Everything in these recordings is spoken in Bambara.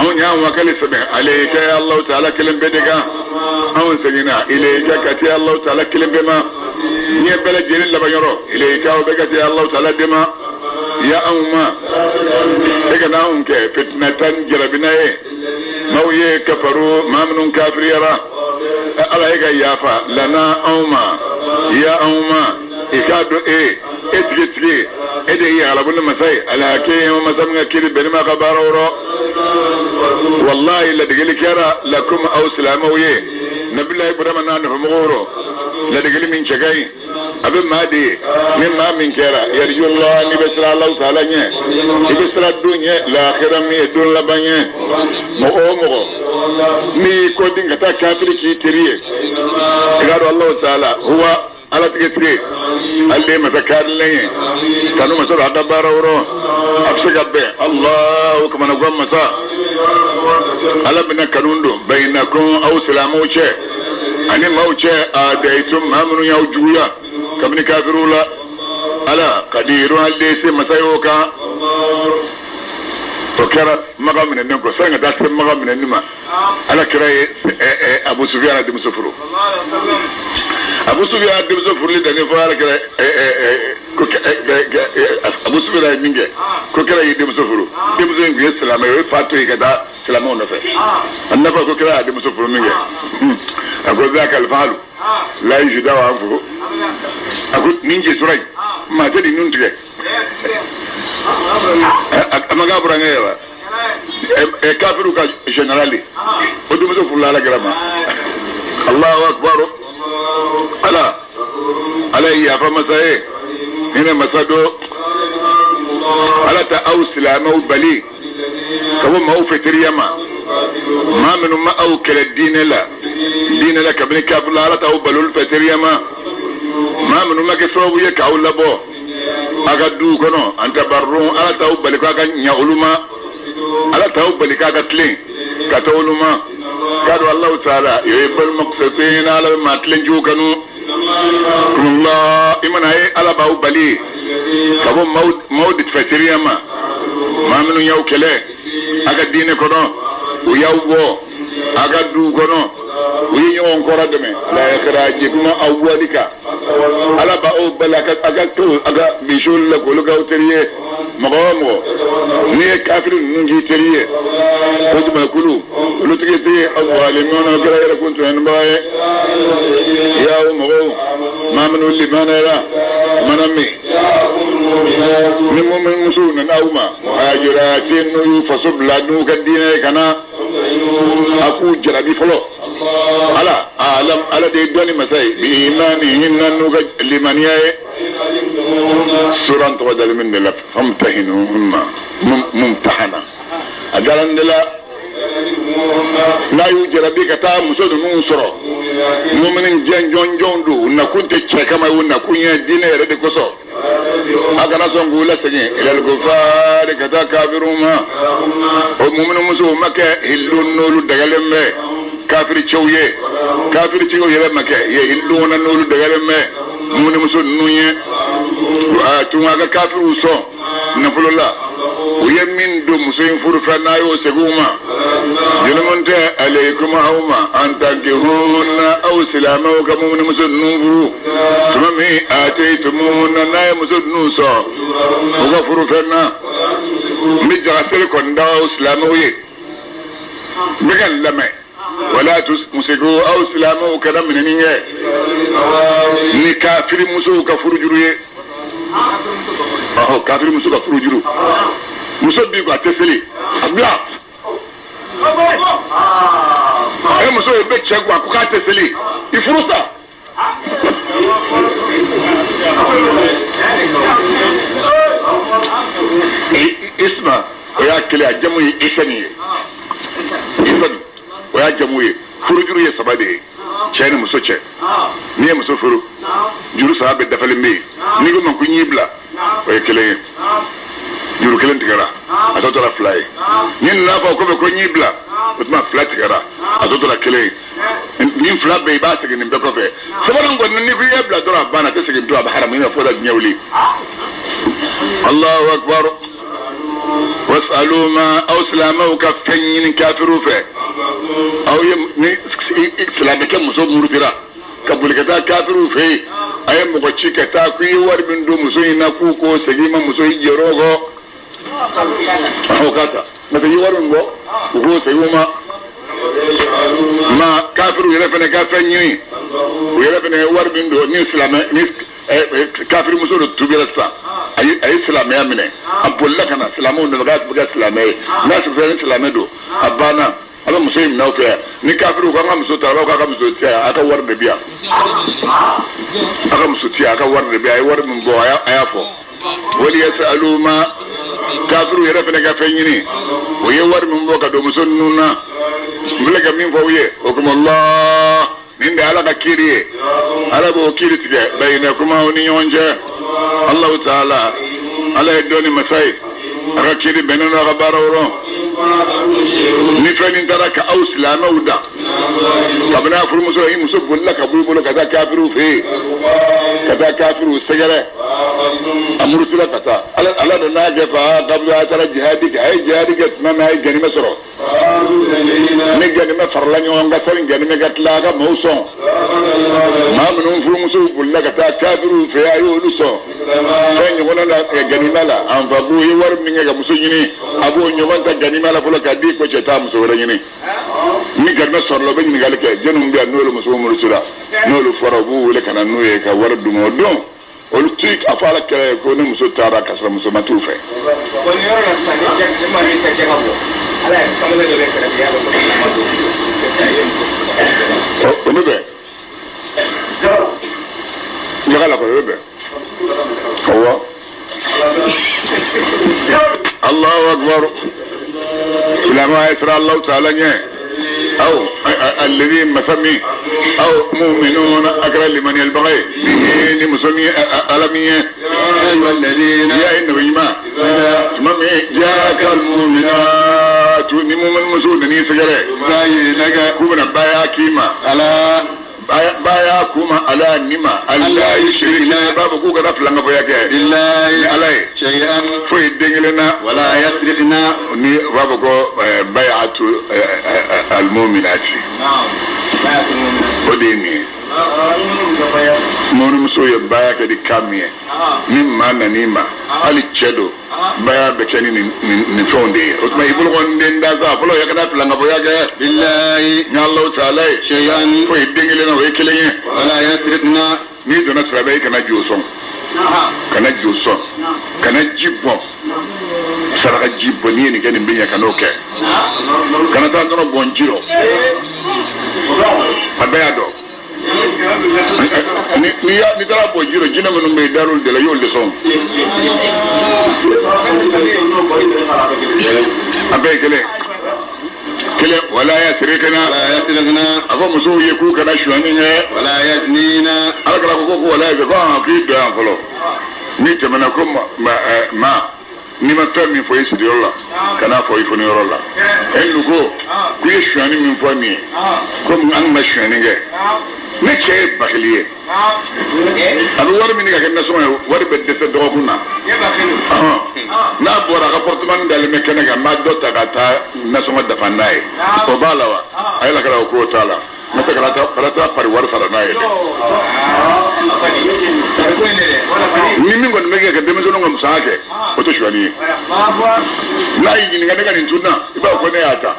Anw y'an wakali sɛbɛn alayka ya Allahu taala kelen pe de kan. Anw seginna ilayka ka taa Allahu taala kelen pe ma. Diɲɛ bɛɛ lajɛlen laban yɔrɔ ilayka o bɛ ka taa Allahu taala de ma. Ya anw ma e kana anw kɛ fitinatan jarabina ye maaw ye kafaru maa minnu kafiriyara ala e ka yafa lana anw ma ya anw ma i k'a dɔn e e tigi tigi e de ye alabolo masa ye alhakim masa min ka kiri bɛnnen b'a ka baaraw rɔ walahi ladegeli kɛra lakum aw silamɛw ye nabilayi ibrahima n'a nɔfɛmɔgɔw rɔ ladegeli min cɛ ka ɲi a bɛ maa de ye ni maa min kɛra yarjullah n'i bɛ siran alahu taala ɲɛ i bɛ siran don ɲɛ lahara min ye don laban ɲɛ mɔgɔ o mɔgɔ n'i y'i kɔ din ka taa kafiri k'i teri ye i k'a dɔn alahu taala huwa ala tigi tigi ale de ye masa kaarilen ye kanu masa don a ka baara rɔ a bɛ se ka bɛn alahu kamanagan masa ala bɛna kanu don bayinakum aw silamɛw cɛ ani maaw cɛ adaitum maa minnu y'aw juguya kabini kafiriw la ala kadirun ale de ye se masa y'o kan o kɛra maga minɛnen kɔ sani ka taa se maga minɛni ma ala kira ye abu sufiyana denmuso furu abu sufiyana denmuso furuli dannen fɔ ala kira ko abu sufiyana ye min kɛ ko kira y'i denmuso furu denmuso in tun ye silamɛ ye o ye fa to yen ka taa silamɛw nɔfɛ a nafa ko kira y'a denmuso furu min kɛ a ko zaka alfalu la yujuda wa anfu a ko nin je sura in maa tɛ nin nun tigɛ a ma k'a burankɛ ye wa kafiru ka général o denmuso furula ala kira ma Allahu akbar ala ala ye yafa masa ye hinɛ masa do ala ta aw silamɛw bali ka bɔ maaw fɛ teriya ma maa minnu ma aw kɛlɛ diinɛ la diinɛ la kabini kafiri la ala t'aw bali olu fɛ teriya ma maa minnu ma kɛ sababu ye k'aw labɔ a ka duw kɔnɔ an tabarru ala t'aw bali k'a ka ɲa olu ma ala t'aw bali k'a ka tilen ka taa olu ma k'a dɔn alahu taala yuhibbul muqsitina ala bɛ maa tilen jugu kanu la i mana ye ala b'aw bali ka bɔ maaw de fɛ teriya ma maa minnu y'aw kɛlɛ a ka diinɛ kɔnɔ u y'aw bɔ a ka duw kɔnɔ u ye ɲɔgɔn kɔrɔ dɛmɛ la yakhrajikum aw bɔli kan ala b'aw bali a ka to a ka misiw la k'olu k'aw teri ye mɔgɔ o mɔgɔ n'i ye kafiri ninnu k'i teri ye o tuma kulu olu tigi tɛ azalimuna kɛra yɛrɛ kun tɔɲɔnibaga ye yaa o mɔgɔw maa minnu limaniyara mana min ni mumin musow nana aw ma muhajiratin n'u y'u faso bila n'u ka diinɛ ye ka na a k'u jarabi fɔlɔ ala alam ala de ye dɔnni masa ye bi imanihinna n'u ka limaniya ye sura tɔgɔ dalen min de la famtahinuhunna mumtahana a dalen de la n'a y'u jarabi ka taa muso ninnu sɔrɔ mumini jɛn jɔnjɔn don u nakun tɛ cɛ kama ye u nakun ye diinɛ yɛrɛ de kosɔn a kana sɔn k'u lasegin ilal kufari ka taa kafiriw ma o mumini musow ma kɛ hillu n'olu dagalen bɛ kafiri cɛw ye kafiri cɛw yɛrɛ ma kɛ ye hillu na n'olu dagalen bɛ mumini muso ninnu ye a tun a ka kafiriw sɔn nafolo la u ye min don muso in furu fɛ n'a y'o segin u ma jurumu tɛ alaykum aw ma an tankihunna aw silamɛw ka mumini muso ninnu furu tuma min ataytumuhunna n'a ye muso ninnu sɔn u ka furu fɛn na n bɛ jagaseli kɔni da aw silamɛw ye n bɛ ka n lamɛn wala tumsiku aw silamɛw kana minɛni kɛ ni kafiri musow ka furujuru ye ɔhɔ kafiri muso ka furujuru muso b'i ko a tɛ seli a bila e muso ye bɛ cɛ ko a ko k'a tɛ seli i furu sa Isma o y'a kelen a jamu ye Isani ye Isani o y'a jamu ye furujuru ye saba de ye cɛ ni muso cɛ n'i ye muso furu juru saba bɛɛ dafalen bɛ yen n'i ko ma ko n y'i bila o ye kelen ye juru kelen tigɛra a tɔ tora fila ye n'i nana fɔ kɔfɛ ko n y'i bila o tuma fila tigɛra a tɔ tora kelen ye nin fila bɛɛ i b'a segin nin bɛɛ kɔfɛ sabanan kɔni n'i ko i y'a bila dɔrɔn a banna a tɛ segin to a bɛ haramu i n'a fɔ la diɲɛ wuli Allahu akbar Wasalu ma aw silamɛw ka fɛn ɲini kafiriw fɛ. Aw ye ni silamɛkɛ muso murutira ka boli ka taa kafiriw fɛ yen, a ye mɔgɔ ci ka taa k'i ye wari min don muso in na k'u k'o segin i ma muso in jɛr'o kɔ. O ka ta n'o tɛ i ye wari min bɔ u k'o segin u ma. Ma kafiriw yɛrɛ fana ka fɛn ɲini, u yɛrɛ fana ye wari min don ni silamɛ ni kafiri muso dɔ tubira sisan, a ye silamɛya minɛ, a bolila ka na silamɛw nɔfɛ k'a bɛ kɛ silamɛ ye. N'a sɔrɔ ni silamɛ don, a banna, a bɛ muso in minɛ aw fɛ yan. Ni kafiriw ko an ka muso ta, a b'a fɔ k'a ka muso tɛ yan, a ka wari de bɛ yan, a ka muso tɛ yan, a ka wari de bɛ yan, a ye wari min bɔ a y'a fɔ. Wali yasalu ma kafiriw yɛrɛ fana ka fɛn ɲini, o ye wari min bɔ ka don muso ninnu na, n filɛ ka min fɔ aw ye, o kuma la nin de Ala ka kiiri ye, Ala b'o kiiri tigɛ bayinakum aw ni ɲɔgɔn cɛ. Alahu taala Ala ye dɔnni masa ye, a ka kiiri bɛnnen don a ka baaraw rɔ. Ni fɛn min taara ka aw silamɛw dan kabini a furumuso i muso bolila ka bɔ i bolo ka taa kafiriw fɛ yen, ka taa kafiriw sɛgɛrɛ, a murutila ka taa, Ala de n'a kɛ fa kabila a taara jihadi kɛ, a ye jihadi kɛ tuma min a ye ganimɛ sɔrɔ. Ni ganimɛ farala ɲɔgɔn kan sani ganimɛ ka tila a ka maaw sɔn, maa minnu furumusow bolila ka taa kafiriw fɛ a y'olu sɔn fɛn ɲɔgɔnna la ganimɛ la. An fa b'o ye wari min kɛ ka muso ɲini, a b'o ɲɔgɔn ta ganimɛ la fɔlɔ k'a di ko cɛ taa muso wɛrɛ ɲini. Ni ganimɛ sɔrɔla u bɛ ɲininkali kɛ jɛnniw bɛ yan n'olu musow murutila, n'olu fɔra u b'u wele ka na n'u ye ka wari d'u ma o don. Olu ti a fɔ Ala kɛra ye ko ne muso taara ka sɔrɔ muso ma t'u fɛ. O bɛ bɛn jaga la kɔni, o bɛ bɛn. Awɔ. Allahu akbar. Silamɛ a ye siran Alahu taala ɲɛ. Aw alladhi masami aw mu'minuna akra limaniyalibaga ye ni muso min Ala min ye. Ya nabi ɲuman tuma min jaaka almu'minatu ni mu'min muso nana i sɛgɛrɛ k'u bɛna baya k'i ma, baya kuma ala nima ala yushrikina, b'a fɔ k'u kana filankafoya kɛ ni Ala ye foyi den kelen na, wala yasrikna, ni u b'a fɔ ko bayatu almu'minati, o de ye nin ye. Mɔnimuso ye baya kɛ ni kan min ye, ni maa nan'i ma hali cɛ don, baya bɛ kɛ ni nin fɛnw de ye. O tuma i bolo kɔni den da sa fɔlɔ ya kana filankafoya kɛ billahi ni Alahu taala ye foyi den kelen na, o ye kelen ye. Wala yasrikna, n'i donna siraba i kana jo sɔn, kana jo sɔn, kana ji bɔn, saraka ji bɔn, n'i ye nin kɛ nin bɛ ɲɛ, kan'o kɛ, kana taa nɔnɔ bɔn ji rɔ, a bɛɛ y'a dɔn. N'i taara bɔ ji rɔ, jinɛ minnu bɛ yen dar'olu de la, i y'olu de sɔn. A bɛɛ ye kelen kelen. Wala yasrikna, a fɔ musow ye k'u kana sonyani kɛ. Wala yaznina, Ala kɛra ko wala yasrikna, ko k'i don yan fɔlɔ. N'i tɛmɛna ko ma n'i ma fɛn min fɔ i sigiyɔrɔ la, kan'a fɔ i fɔniyɔrɔ la. E nu ko k'i ye sonyani min fɔ nin ye, komi an ma sonyani kɛ, ne cɛ ye bakili ye, a bɛ wari min ka kɛ nasɔngɔ ye, wari bɛ dɛsɛ dɔgɔkun na. N'a bɔra a ka pɔrɔtumani dalen bɛ kɛnɛ kan, n b'a dɔ ta ka taa nasɔngɔ dafa n'a ye, o b'a la wa? A ye lakala o k'o t'a la, n'o tɛ kana taa pari wari sara n'a ye dɛ. Ni min kɔni bɛ kɛ ka denmisɛnninw ka musaka kɛ, o tɛ sonyani ye. N'a y'i ɲininka ne ka nin tunna, i b'a fɔ ko ne y'a ta.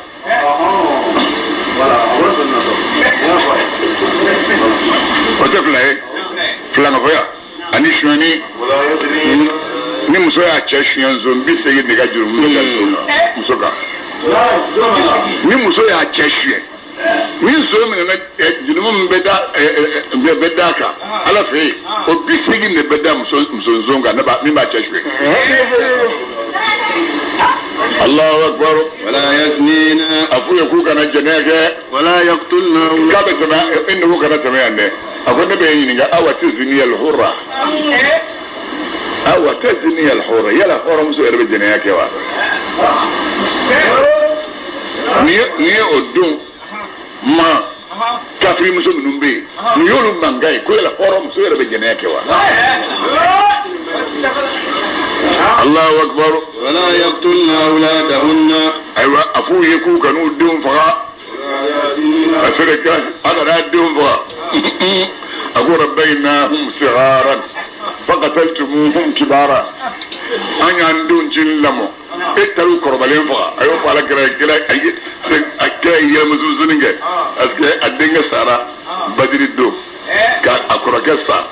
O tɛ fila ye, filankafoya ani sonyani. Ni muso y'a cɛ suɲɛ nson bi segin de ka juru muso kan. Ni muso y'a cɛ suɲɛ, ni nson minɛna jurumu min bɛ da kan Ala fɛ yen, o 80 de bɛ da muso nson kan min b'a cɛ suɲɛ. Allahu akbar. Wala yaznina, a f'u ye k'u kana jɛnɛya kɛ. Wala yaqtulna, k'a bɛ tɛmɛ e nugu kana tɛmɛ yan dɛ. A ko ne bɛ ɲininka, awa tazini al-hurra, awa tazini al-hurra, yala hɔrɔnmuso yɛrɛ bɛ jɛnɛya kɛ wa? N'i ye o don ma kafiri muso minnu bɛ yen, nin y'olu mankan ye ko yala hɔrɔnmuso yɛrɛ bɛ jɛnɛya kɛ wa? Allahu akbar. Wala yaqtulna awladahunna. Ayiwa a f'u ye k'u kan'u denw faga. A sera ka a kana denw faga. A ko rabbaynahum sigharan faqataltumuhum kibara. An y'an denw ci lamɔ. E taar'u kɔrɔbalen faga. A y'o fɔ ala kira kira a kira ye yɛlɛmusumusuni kɛ. Parce que a denkɛ sara Badiri don. Ka a kɔrɔkɛ sa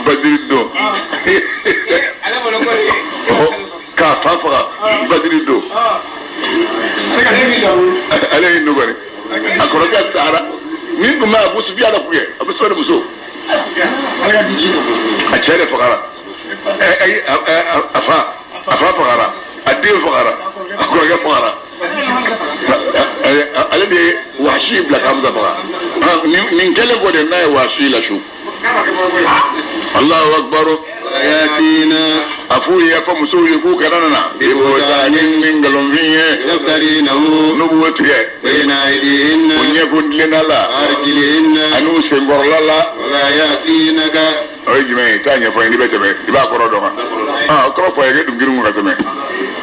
Badiri don. K'a fa faga Badiri don. Ale ye nɔgɔri. A kɔrɔkɛ sara. Min tun bɛ Abu Sufiyana kun ye, Abu Sufiyana muso. A cɛ de fagara. A fa fagara. A den fagara. A kɔrɔkɛ fagara. Ale de ye Wahsi bila k'Hamza faga. Nin kɛlen kɔ de n'a ye Wahsi lasu. Allahu akbar. Ayatina. A f'u ye a fɔ musow ye k'u kana nana. Ibutanin ni nkalonfin ye. Yaftarinahu. N'u b'o tigɛ. Bayna aydihinna. O ɲɛkun tilenna la. Arjulihinna. Ani u senkɔrɔla la. Wala yatinaka. O ye jumɛn ye? I t'a ɲɛfɔ n ye n'i bɛ tɛmɛ i b'a kɔrɔ dɔn wa? O kɔrɔ fɔ n ye k'e dun girin ka tɛmɛ.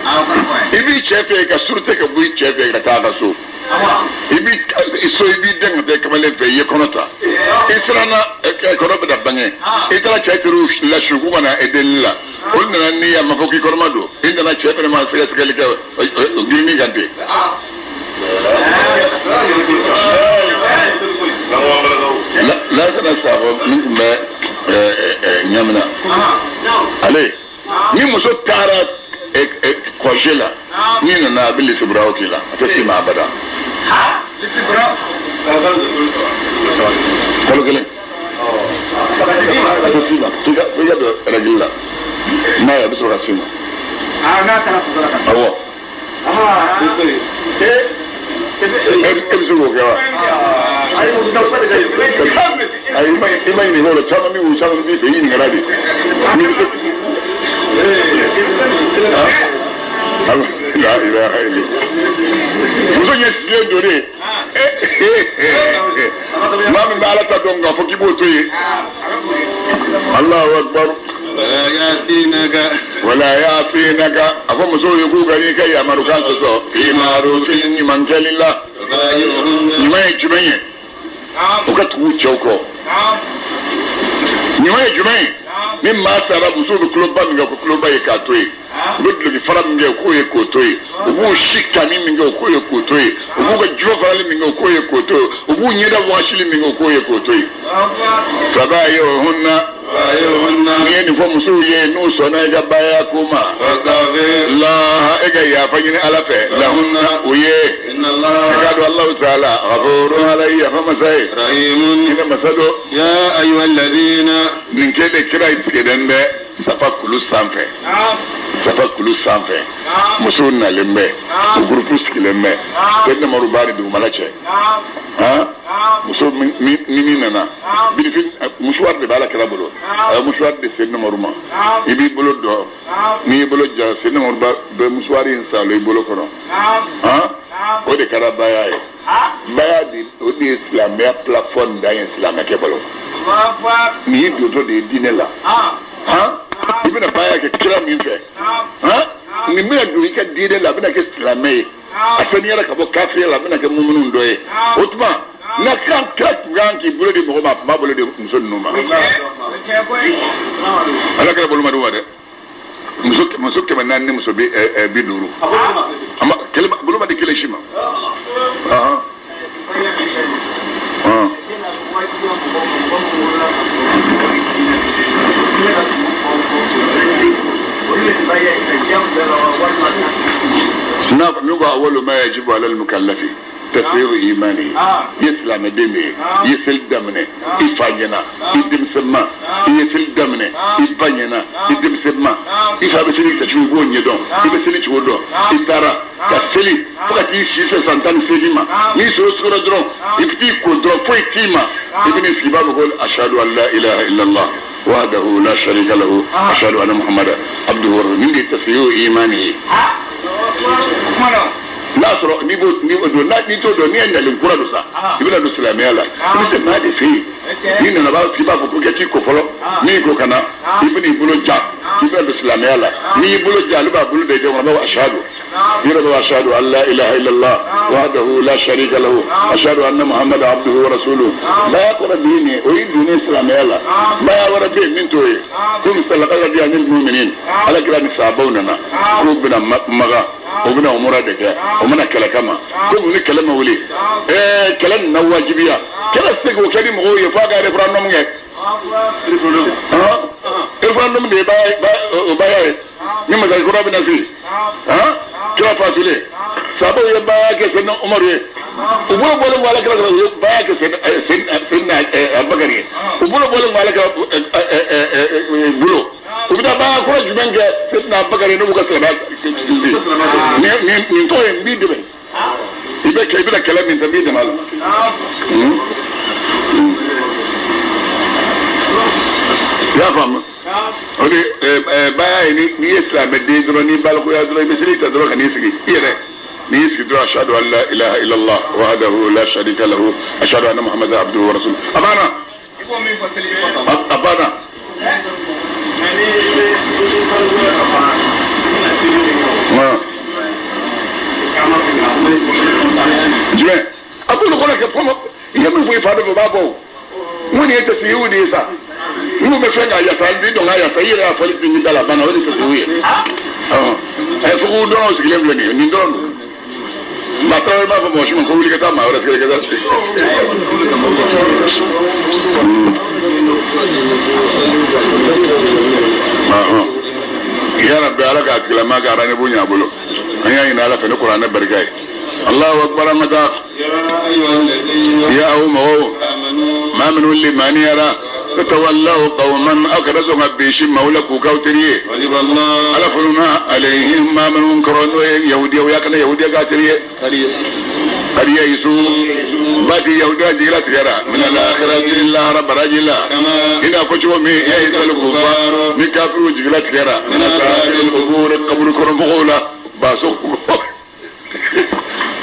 I b'i cɛ fɛ yen ka surute ka bɔ i cɛ fɛ yen ka taa a ka so. I b'i so i b'i den ka taa kamalen fɛ i ye kɔnɔ ta. I siranna kɔnɔ bɛna bange. I taara cɛ teriw lasu k'u ka na e delili la. Olu nana n'i ye a ma fɔ k'i kɔnɔma don. I nana cɛ fana ma sɛgɛsɛgɛli kɛ girinni kan ten. Lasana Sakɔ min tun bɛ Ɲamina ale ni muso taara kɔze la n'i nana a bɛ lisiburaw k'i la a tɛ s'i ma abada. Kalo kelen a tɛ s'i ma f'i ka don rɛgili la n'a ye a bɛ sɔrɔ ka s'i ma. Awɔ. E bɛ se k'o kɛ wa? Ayi i ma ɲininka o la caman b'i caman b'i fɛ i ɲininkara de. Muso ɲɛ sigilen don de. Maa min bɛ Ala ta dɔn k'a fɔ k'i b'o to yen. Allahu akbar. Wala yasinaka. A fɔ musow ye k'u ka n'i ka yamarukan sɔsɔ. Fi ma'rufin ɲuman kɛli la. Ɲuman ye jumɛn ye? U ka tugu u cɛw kɔ. Ɲuman ye jumɛn ye? Ni maa sara musow bɛ kuloba min kɛ ko kuloba ye k'a to yen. U bɛ duloki fara min kɛ k'o ye k'o to yen. U b'u si kanni min kɛ k'o ye k'o to yen. U b'u ka jufɛ farali min kɛ k'o ye k'o to yen. U b'u ɲɛda wasili min kɛ k'o ye k'o to yen. Fabayi'uhunna. N'i ye nin fɔ musow ye n'u sɔnna i ka baya ko ma. Laha e ka yafa ɲini Ala fɛ. Lahunna u ye. I k'a dɔn Alahu taala ghafurun Ala ye yafa masa ye. Hinɛ masa don. Ya ayyuhalladhina. Nin kɛ de kira sigilen bɛ Safa kulu sanfɛ. Safa kulu sanfɛ. Musow nalen bɛ. O gurupu sigilen bɛ. Seyidina Umaru b'a ni dugumala cɛ. Muso ni min nana birifin musuwari de b'a la kira bolo. A ye musuwari di Seyidina Umaru ma. I b'i bolo dɔ n'i y'i bolo ja Seyidina Umaru bɛ musuwari in salo i bolo kɔnɔ. O de kɛra baya ye. Baya de o de ye silamɛya plafond dan ye silamɛkɛ bolo. Nin y'i dontɔ de ye diinɛ la. I bɛna baya kɛ kira min fɛ. Nin bɛna don i ka diinɛ la a bɛna kɛ silamɛ ye. A saniyara ka bɔ kafiriya la a bɛna kɛ mumunu dɔ ye. O tuma n'a kan kira tun kan k'i bolo di mɔgɔ ma a tun b'a bolo di muso ninnu ma. Ala kɛra bolo ma d'u ma dɛ. Muso 400 ni muso 50. Bolo ma di kelen si ma. N'a ko awwalu ma yajibu ala al-mukallafi tasiru imani. I ye silamɛden de ye, i ye seli daminɛ i fa ɲɛna i denmisɛnma, i ye seli daminɛ i ba ɲɛna i denmisɛnma, i fa bɛ seli kɛcogo i b'o ɲɛdɔn, i bɛ seli cogo dɔn, i taara ka seli fo ka t'i si se san 18 ma, n'i sɔrɔ sukɔrɔ dɔrɔn i bɛ t'i ko dɔrɔn foyi t'i ma, i bɛ n'i sigi i b'a fɔ ko ashadu an la ilaha illallah wahdahu la sharika lahu ashadu anna muhammadan abduhu wa rasuluhu. Nin de ye tasiru imani ye. N'a sɔrɔ n'i b'o dɔn n'i t'o dɔn n'i ye nalen kura don sa i bɛna don silamɛya la i bɛ se maa de fɛ yen n'i nana i b'a fɔ ko kɛ t'i ko fɔlɔ n'i ko ka na i bɛna i bolo ja K'i bɛ don silamɛya la, n'i y'i bolo ja, ale b'a bolo da i tɛgɛ kɔnɔ, a b'a fɔ ashadu. I yɛrɛ b'a ashadu an la ilaha illallah wahdahu la sharika lahu ashadu anna muhammadan abduhu wa rasuluhu. Baya kɔrɔ de ye nin ye, o y'i donnen silamɛya la. Baya wɛrɛ bɛ yen min t'o ye. Komi laqad radiya anil mu'minin, ala kira ni sahabaw nana k'u bɛna Maga, o bɛna umura de kɛ, o mana kɛlɛ kama, komi ni kɛlɛ ma wuli, kɛlɛ nana wajibiya. Kɛlɛ tɛ se k'o kɛ ni mɔgɔw ye f'a ka référendum kɛ. Référendum de ye o baya ye ni masakɛ kura bɛna sigi. Kira fatulen, sahabaw ye baya kɛ Seyidina Umaru ye. U bolo bɔlen kɔ ala kira sɔrɔ, u ye baya kɛ Seyidina Abubakar ye. U bolo bɔlen kɔ ala kira bolo, u bɛ taa baya kura jumɛn kɛ Seyidina Abubakar ye n'u ka silamɛya nin nin tɔgɔ ye? N b'i dɛmɛ, i bɛ i bɛna kɛlɛ min kɛ, n b'i dɛmɛ a la. I y'a faamu? O de baya ye, n'i ye silamɛden dɔrɔn, n'i balikuya dɔrɔn, i bɛ seli ta dɔrɔn ka n'i sigi i yɛrɛ. N'i y'i sigi dɔrɔn, ashadu an la ilaha illallah wahdahu la sharika lahu ashadu anna muhammadan abduhu wa rasuluhu, a banna, a banna. Jumɛn a b'olu kɔnɔ kɛ fɔlɔ? I ye min fɔ i fa dɔ fɛ, o b'a bɔ. O n ko nin ye tasihiw de ye sa. N'u bɛ fɛn k'a yasa n dɔn k'a yasa, i yɛrɛ y'a fɔli min da la, a banna. O de ye tasihiw ye. Fugu dɔrɔn sigilen filɛ nin ye, nin dɔrɔn don. Maa tarawele b'a fɔ mɔgɔ si ma ko wuli ka taa maa wɛrɛ sɛgɛrɛ ka taa. Ya rabbi, ala k'a tigilama ka rendez-vous ɲ'a bolo. An y'a ɲini ala fɛ ni kuranɛ barika ye. Allahu akbar, an ka taa. Ya aw mɔgɔw, maa minnu limaniyara, tatawallaw qawman, aw kana sɔn ka bisi maaw la k'u k'aw teri ye. Ala fununa alayhim, maa minnu kɔrɔ n'o ye yahudiyaw y'a kana yahudiya k'a teri ye. Qad ya'isu, baati yahudiya jigila tigɛra min al-akhirati, lahara baraji la, i n'a fɔ cogo min ya'isal kuffar, ni kafiriw jigila tigɛra min ashabil qubur, kaburu kɔnɔ mɔgɔw la. Baso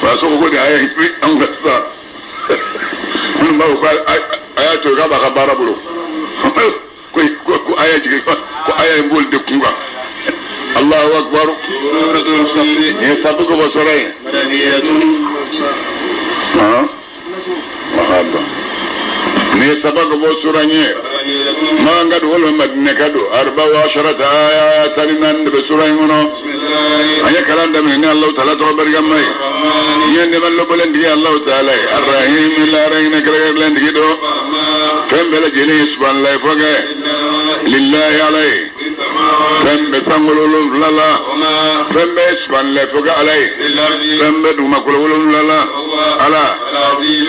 baso ko de a ye an ka sisan minnu b'a fɔ ko a y'a to yen k'a b'a ka baara bolo, ko a y'a jigin, ko a y'a b'olu de kun kan. Allahu akbar, nin ye sabu ko bɔ sɔrɔ yen. Nin ye saba ka bɔ sura ɲɛ man ka don walima Madinɛ ka don. Arba wa asharata aya, 14 de bɛ sura in kɔnɔ. An ye kalan daminɛ ni Alahu taala tɔgɔ barikama ye. N ye nɛɛma lɔbɔlen tigi Alahu taala ye, arahim, lahara hinɛ kɛrɛnkɛrɛnlen tigi don. Fɛn bɛɛ lajɛlen ye subahanallahi fɔ kɛ lillahi, ala ye. Fɛn bɛ sankolo wolonwula la, fɛn bɛɛ subahanallahi fɔ kɛ ala ye. Fɛn bɛ dugumakolo wolonwula la, ala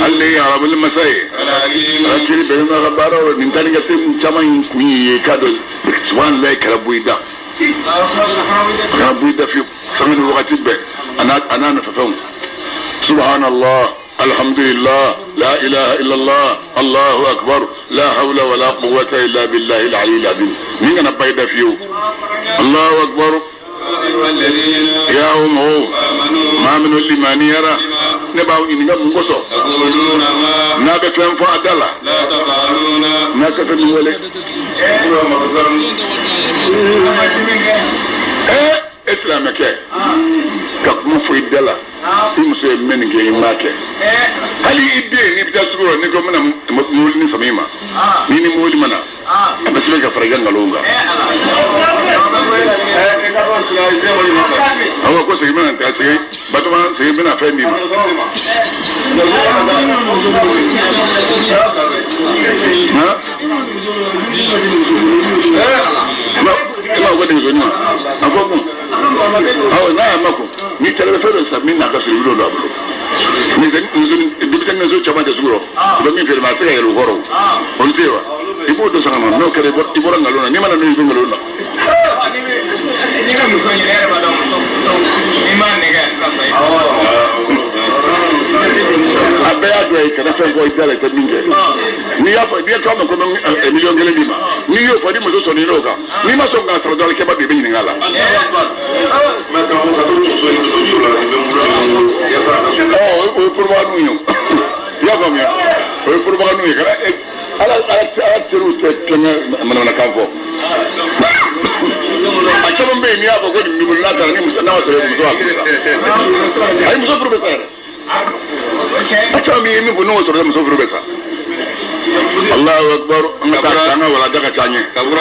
ale ye arabuli masa ye. Ala kiri bɛɛ n'a ka baaraw. Nin taa ni ka se caman in kun ye k'a dɔn subahanallahi kɛra bɔ i da, a kana bɔ i da fiyewu, sanga ni wagati bɛɛ, a n'a nafafɛnw. Subhanallah, alhamdulillah, la ilaha illallah, allahu akbar, la hawla wala quwwata illa billahi al-ali al-azim. Nin kana ba i da fiyewu. Allahu akbar. Ya aw mɔgɔw, maa minnu limaniyara, ne b'aw ɲininka mun kosɔn n'a bɛ fɛn fɔ a da la n'a tɛ fɛn min wele? E silamɛkɛ ka kuma fɔ i da la, i muso ye min kɛ, i m'a kɛ. Hali i den, n'i bɛ taa sugu la, n'i ko n bɛna mobili ni sama i ma, n'i ni mobili ma na, a bɛ se ka fara i ka nkalon kan. Awɔ, ko segin bɛna taa, segin Batoma, segin bɛna fɛn d'i ma. I ma ko denmuso ɲuman a fɔ kun. Awɔ, n'a y'a makun, n'i taara i bɛ fɛn dɔ san min n'a ka surun, i bɛ don a bolo. Denmisɛnnin muso caman tɛ sugu rɔ, u bɛ min feere ma, a tɛ se ka yɛlɛ u kɔrɔ, olu tɛ yen wa? I b'o dɔ san ka na, n'o kɛra i bɔra nkalon na. N'i ma na n'o ye, i bɛ nkalon na. A bɛɛ y'a dɔ ye, kana fɛn fɔ i da la i tɛ min kɛ. N'i y'a fɔ, n'i ye k'a ma ko n bɛ 1,000,000 d'i ma, n'i y'o fɔ, ni muso sɔnn'i n'o kan, n'i ma sɔn k'a sɔrɔ dɔrɔn, kɛba bɛ i bɛ ɲininka a la. Ɔ, o ye porobaga ye, i y'a faamuya? O ye porobaga ye. Kana ala ala ala teriw tɛ tulonkɛ manamanakan fɔ. bɛ yen n'i y'a fɔ ko nin b'i bolo n'a taara ni muso n'a ma sɔrɔ muso b'a furu sa. Ayi, muso furu bɛ sa yɛrɛ. A caman min ye min fɔ n'o sɔrɔ muso furu bɛ sa. Allahu akbar, an ka taa an ka walanda ka taa ɲɛ. كبر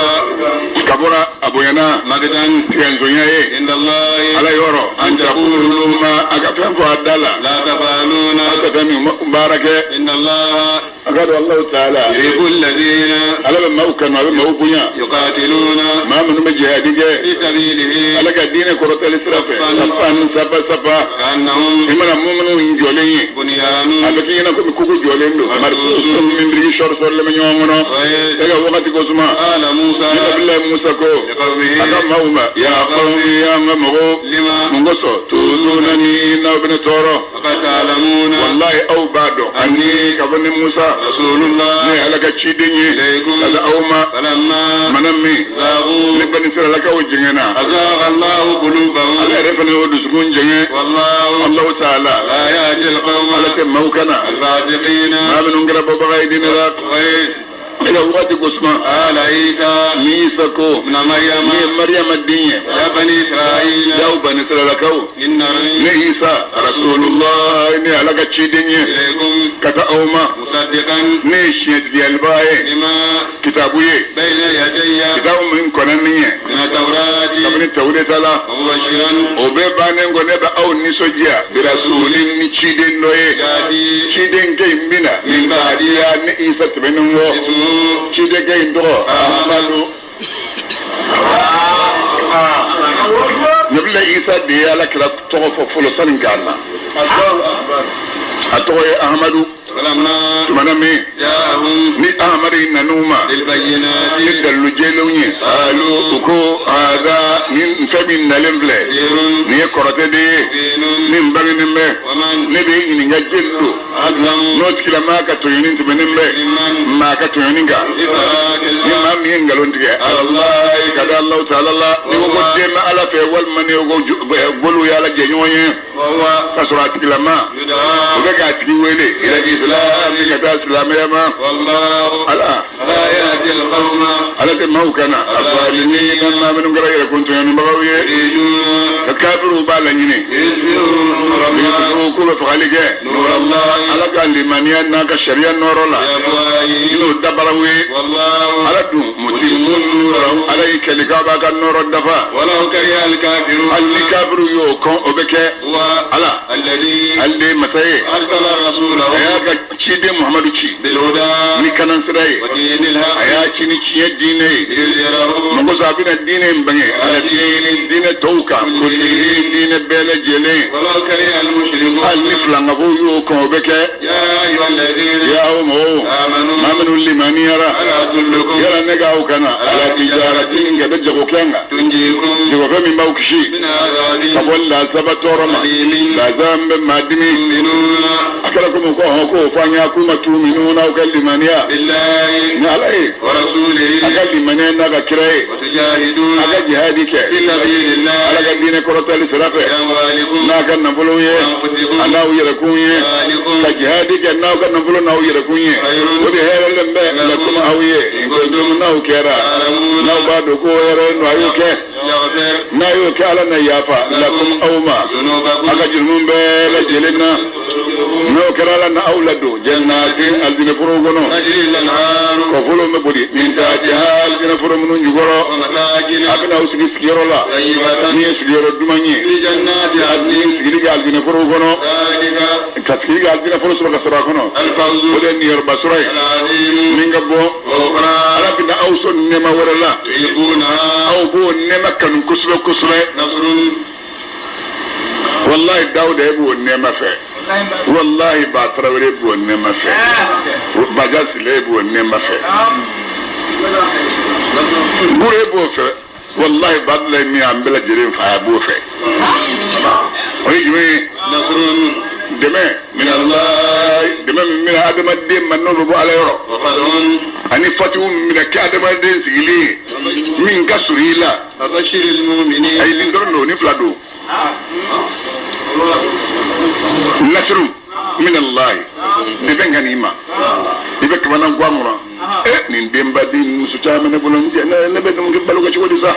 Kabura a bonyana مقتا tigɛnsonya ye عند الله ala yɔrɔ an taqulu ma a ka fɛn fɔ a da la لا تفعلون a ka fɛn min baara kɛ. إن الله A ka dɔn Allahu taala يحب الذين ala bɛ maaw kanu, a bɛ maaw bonya يقاتلون maa minnu bɛ jihadi kɛ في سبيله ala ka diinɛ kɔrɔtali sira fɛ safan safa safa. كأنهم I mana minnu jɔlen ye بنيان a bɛ k'i ɲɛna komi kogo jɔlen don marisusun min biriki sɔri sɔrilen bɛ ɲɔgɔn kɔnɔ. E ka wagati ko suma قال موسى ni nabila Musa ko لقومه a ka maaw ma ya qawmi, y'an ka mɔgɔw, لما mun kosɔn tuzunani n'aw bɛ ne tɔɔrɔ? فقد تعلمون Wallahi aw b'a dɔn ani ka bɔ ni Musa رسول ne الله ye ala ka ciden ye إليكم ka taa aw ma. فلما Mana min زاغوا ni bani siralakaw jɛngɛnna, أزاغ الله ala قلوبهم yɛrɛ fana y'o dusukun jɛngɛ. والله Allahu taala لا يهدي القوم ala tɛ maaw kana الفاسقين. maa minnu kɛra bɔbaga ye diinɛ la. E ka wagati ko suma قال عيسى ni Isa ko ابن مريم ni ye Mariyama den ye يا بني إسرائيل yaw bani siralakaw, إنني ne Isa rasulullah ne ala ka ciden ye إليكم ka taa aw ma مصدقا ne ye siɲɛtigiyaliba ye لما kitabu ye بين يدي kitabu min kɔnna nin ye من التوراة kabini tawureta la. ومبشرا O bɛɛ bannen kɔ, ne bɛ aw nisɔndiya birasulin ni ciden dɔ ye يأتي ciden kɛ in bɛna من بعدي ya ni Isa tɛmɛnen kɔ. اسمه Ciden kɛ in tɔgɔ Ahamadu. Nabila Isa de ye ala kira tɔgɔ fɔ fɔlɔ sani k'a na. A tɔgɔ ye Ahamadu. فلما Tumana min جاءهم ni Ahamadu in nan'u ma بالبينات ni dalilu jɛlenw ye, alu u ko hada ni fɛn min nalen filɛ سحر nin ye kɔrɔtɛ de ye مبين. min bangenen bɛ. ومن Ne bɛ ɲininka jeli don أظلم n'o tigilamaa ka tɔɲɔni tɛmɛnen bɛ ممن maa ka tɔɲɔni kan افترى ni كذبا maa min ye nkalon tigɛ ala ka da Alahu taala la. Ni ko ko den bɛ ala fɛ walima ni ko golu ye ala jɛɲɔgɔn ye وهو ka sɔrɔ a tigilama o يدعى bɛ k'a tigi wele ila isilami ka taa silamɛya ma. والله ala لا يهدي القوم ala tɛ maaw kana azalimi maa minnu kɛra yɛrɛkun tɔɲɔnibagaw ye. يريدون Ka kafiriw b'a laɲini ليطفئوا نور الله k'u bɛ fagali kɛ نور الله ala ka limaniya n'a ka sariya nɔrɔ la بأفواههم n'o dabaraw ye. والله Ala dun mutimu nurahu, ala y'i kɛlikaw b'a ka nɔrɔ dafa ولو كره الكافرون. Hali ni kafiriw y'o kɔn, o bɛ kɛ. هو Ala الذي ale de ye masa ye أرسل رسوله a y'a ka ciden Muhamadu ci بالهدى ni kanansira ye ودين a الحق y'a ci ni tiɲɛ diinɛ ye ليظهره mɔgɔ sɔrɔ a bɛna diinɛ in bange ala diinɛ diinɛ tɔw kan kullihi diinɛ bɛɛ lajɛlen. ولو كره المشركون. Hali ni filankafow y'o kɔn, o bɛ kɛ. يا أيها الذين Ya aw mɔgɔw آمنوا maa minnu limaniyara هل أدلكم yala ne k'aw kana ala tijaratin ka bɛ jagokɛ kan تنجيكم jagofɛn min b'aw kisi من عذاب ka bɔ lasaba tɔɔrɔ ma أليم lasa min bɛ maa dimi? تؤمنون A kɛra komi ko hɔn k'o fɔ an ye k'u ma tuminuna aw ka limaniya بالله ni ala ye ورسوله a ka limaniya n'a ka kira ye وتجاهدون a ka jihadi kɛ في سبيل الله ala ka diinɛ kɔrɔtali sira fɛ بأموالكم n'a ka nafolo ye وأنفسكم a n'aw yɛrɛkun ye. ذلكم Ka jihadi kɛ n'aw ka nafolo n'aw yɛrɛkun ye, o de hɛrɛlen bɛ lakum aw ye in kuntum n'aw kɛra تعلمون. n'aw b'a dɔn ko hɛrɛ don a y'o kɛ. يغفر N'a y'o kɛ, ala na yafa lakum aw ma ذنوبكم a ka jurumu bɛɛ lajɛlen na. N'o kɛra, ala na aw ladon jannatin alijinɛ foro kɔnɔ تجري الأنهار kɔfolo bɛ boli min tahtiha alijinɛ foro minnu jukɔrɔ. ومساكن A bɛna aw sigi sigiyɔrɔ la طيبة min ye sigiyɔrɔ duman ye في جنات عدن ni sigili kɛ alijinɛ foro kɔnɔ ذلك ka sigili kɛ alijinɛ foro sɔrɔ ka sɔrɔ a kɔnɔ, الفوز o de ye niyɔrɔba sɔrɔ ye العظيم. min ka bɔ. وأخرى Ala bɛna aw sɔn nɛɛma wɛrɛ la تحبونها aw b'o nɛɛma kanu kosɛbɛ kosɛbɛ. نصر Wallahi Dawuda e b'o nɛɛma fɛ, wallahi Ba Tarawele b'o nɛɛma fɛ, Baja Sile b'o nɛɛma fɛ, Bure b'o fɛ, wallahi Badula min y'an bɛɛ lajɛlen fa a b'o fɛ. O ye jumɛn ye? نصر Dɛmɛ min Allah, dɛmɛ min bɛna adamaden ma n'o bɛ bɔ ala yɔrɔ وفتح ani fatiw min bɛna kɛ adamaden sigilen ye min ka surun i la. فبشر المؤمنين Ayi, nin dɔrɔn don, nin fila don. Nasiru min Allah, dɛmɛ ka n'i ma i bɛ kamana gan kɔnɔ. Nin denba den muso caman ne bolo, ne bɛ dumuni balo kɛ cogo di sa?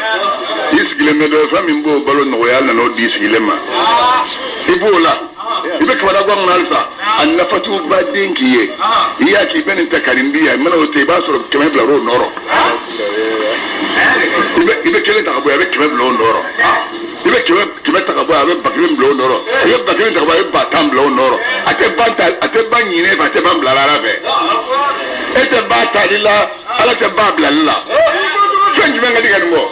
I sigilen bɛ dɔ fɛn min b'o balo nɔgɔya nana o di sigilen ma, i b'o la, i bɛ kabada gan kɔnɔ halisa. A nafa t'u ba den k'i ye, i y'a k'i bɛ nin ta ka nin di yan, i mana o ta, i b'a sɔrɔ 100 bila o nɔrɔ. I bɛ kelen ta ka bɔ yan, a bɛ 100 bila o nɔrɔ. I bɛ 100 ta ka bɔ yan, a bɛ 1000 bila o nɔrɔ. I bɛ 1000 ta ka bɔ yan, a bɛ 10,000 bila o nɔrɔ. A tɛ ban ta, a tɛ ban ɲinɛ fɛ, a tɛ ban bila ala fɛ. E tɛ ba tali la, ala tɛ ba bilali la. Fɛn jumɛn ka di ka nin bɔ?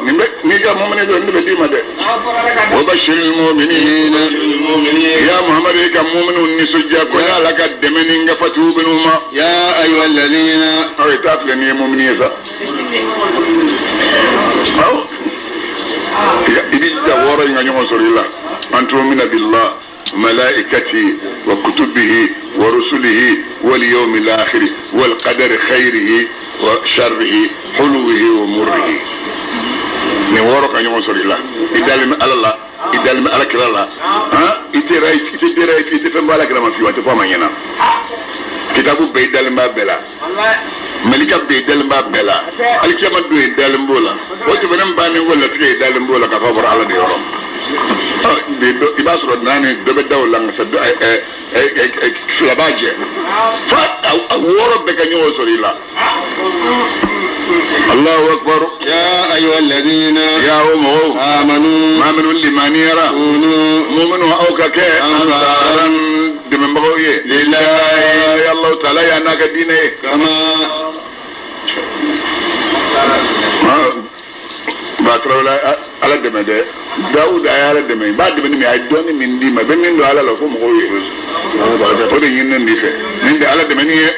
Nin bɛ n'i ka mɔmini don, nin bɛ d'i ma dɛ. Wa bashiril mu'minina, ya Muhammad, i ka mu'minu nisɔndiya ko ala ka dɛmɛ ni n ka fatiw bɛ n'u ma. Ya ayyuha alladhina. Aw ye taa filɛ nin ye mɔmini ye sa. Awɔ, i b'i jija wɔɔrɔ in ka ɲɔgɔn sɔrɔ i la. An tu'mina billah malaikatihi wa kutubihi wa rusulihi wal yawmil akhir wal qadari khayrihi wa sharrihi huluwihi wa murrihi. Nin wɔɔrɔ ka ɲɔgɔn sɔrɔ i la. I dalen bɛ ala la, i dalen bɛ ala kira la, han, i tɛ ra, i tɛ dera, i tɛ fɛn bɔ ala kira ma fiyewu, a tɛ fɔ a ma ɲɛna. Kitabu bɛɛ, i dalen b'a bɛɛ la. Malika bɛɛ, i dalen b'a bɛɛ la. Alikiyama don, i dalen b'o la. O tɛmɛnen bannen ko latigɛ, i dalen b'o la k'a fɔ bɔra ala de yɔrɔ. I b'a sɔrɔ naani dɔ bɛ da o la, nka fila b'a jɛ fa a wɔɔrɔ bɛɛ ka ɲɔgɔn sɔrɔ i la. Allahu akbar. Ya ayyuha alladhina. Ya o mɔgɔw. Amanu. Maa minnu limaniyara. Kunu. Muminu, aw ka kɛ ansaran, dɛmɛbagaw ye. Lillahi. Allahu taala y'a n'a ka diinɛ ye. Kama. Ba tarawele, ala dɛmɛ dɛ. Dawuda a ye ala dɛmɛ, i b'a dɛmɛ ni min a ye dɔɔni min d'i ma, i bɛ min don ala la fo mɔgɔw ye, o de ɲininen b'i fɛ. Nin tɛ ala dɛmɛni ye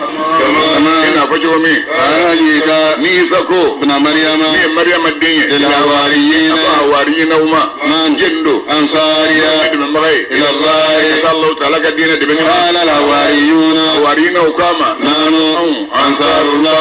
i n'a fɔ cogo min. Qala Isa. Ni Isa ko. Ibn Maryama. Min ye Mariyama den ye. Lil hawariyina. A ko hawariyinaw ma. Man. Jɛn don. Ansariya. Ne dɛmɛbaga ye. Ila Allah. Ka taa Alahu taala ka diinɛ dɛmɛni ma. Qala al hawariyuna. Hawariyinaw k'a ma. Nahnu. Anw. Ansarullah.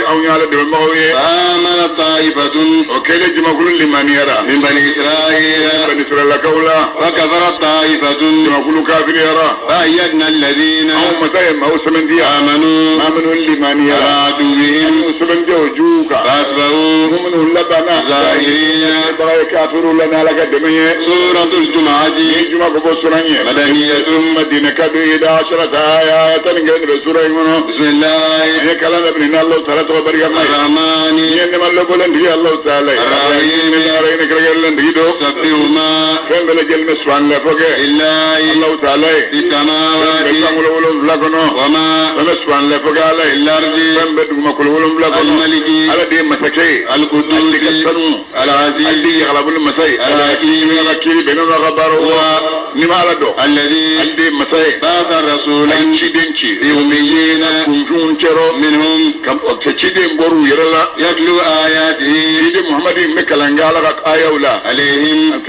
Anw ye ala dɛmɛbagaw ye. فآمنت طائفة. O kɛlen, jamakulu limaniyara. من بني إسرائيل. Bani Israɛlakaw la. وكفرت طائفة. Jamakulu kafiriyara. فأيدنا الذين Anw masa ye maaw sɛmɛntiya. آمنوا Maa minnu limaniyara. على عدوهم. Anw sɛmɛntiya o juguw kan. فأصبحوا Minnu labanna. ظاهرين. Baga ye kafiruw la n'ala ka dɛmɛ ye. سورة الجمعة. Ni juma ko bɔ sura ɲɛ. مدنية. Madina ka don 11 aya, 11 de bɛ sura in kɔnɔ. بسم الله. An ye kalan daminɛ ni Alahu taala tɔgɔ barika ma ye. الرحمن. Ni ye nɛma lɔbɔlen tigi Alahu taala ye. Arrahim. Ni ala ye kɛrɛnkɛrɛnlen tigi don. سبح ما. Fɛn bɛɛ lajɛlen bɛ subahanallah fɔ kɛ. لله. Alahu taala ye. في Fɛn bɛ السماوات. sankolo wolonwula kɔnɔ. وما. Fɛn bɛ subahanallah fɔ kɛ ala ye. في الأرض. Fɛn bɛ dugumakolo wolonwula kɔnɔ. الملك. Ala de ye masakɛ ye. القدوس. Ale ka sanu. Ale de العزيز. ye yagalabolo masa ye. الحكيم. Ala kiiri bɛnnen n'a ka baaraw. هو. N'i ma ala dɔn. الذي. Ale de ye masa ye. بعث رسولا. A ye ciden ci. في أميين. Kunfinw cɛrɔ. منهم. Ka ciden bɔr'u yɛrɛ la. يتلو آياته. Ciden Muhamadi bɛ kalan kɛ ala ka ayaw la. عليهم.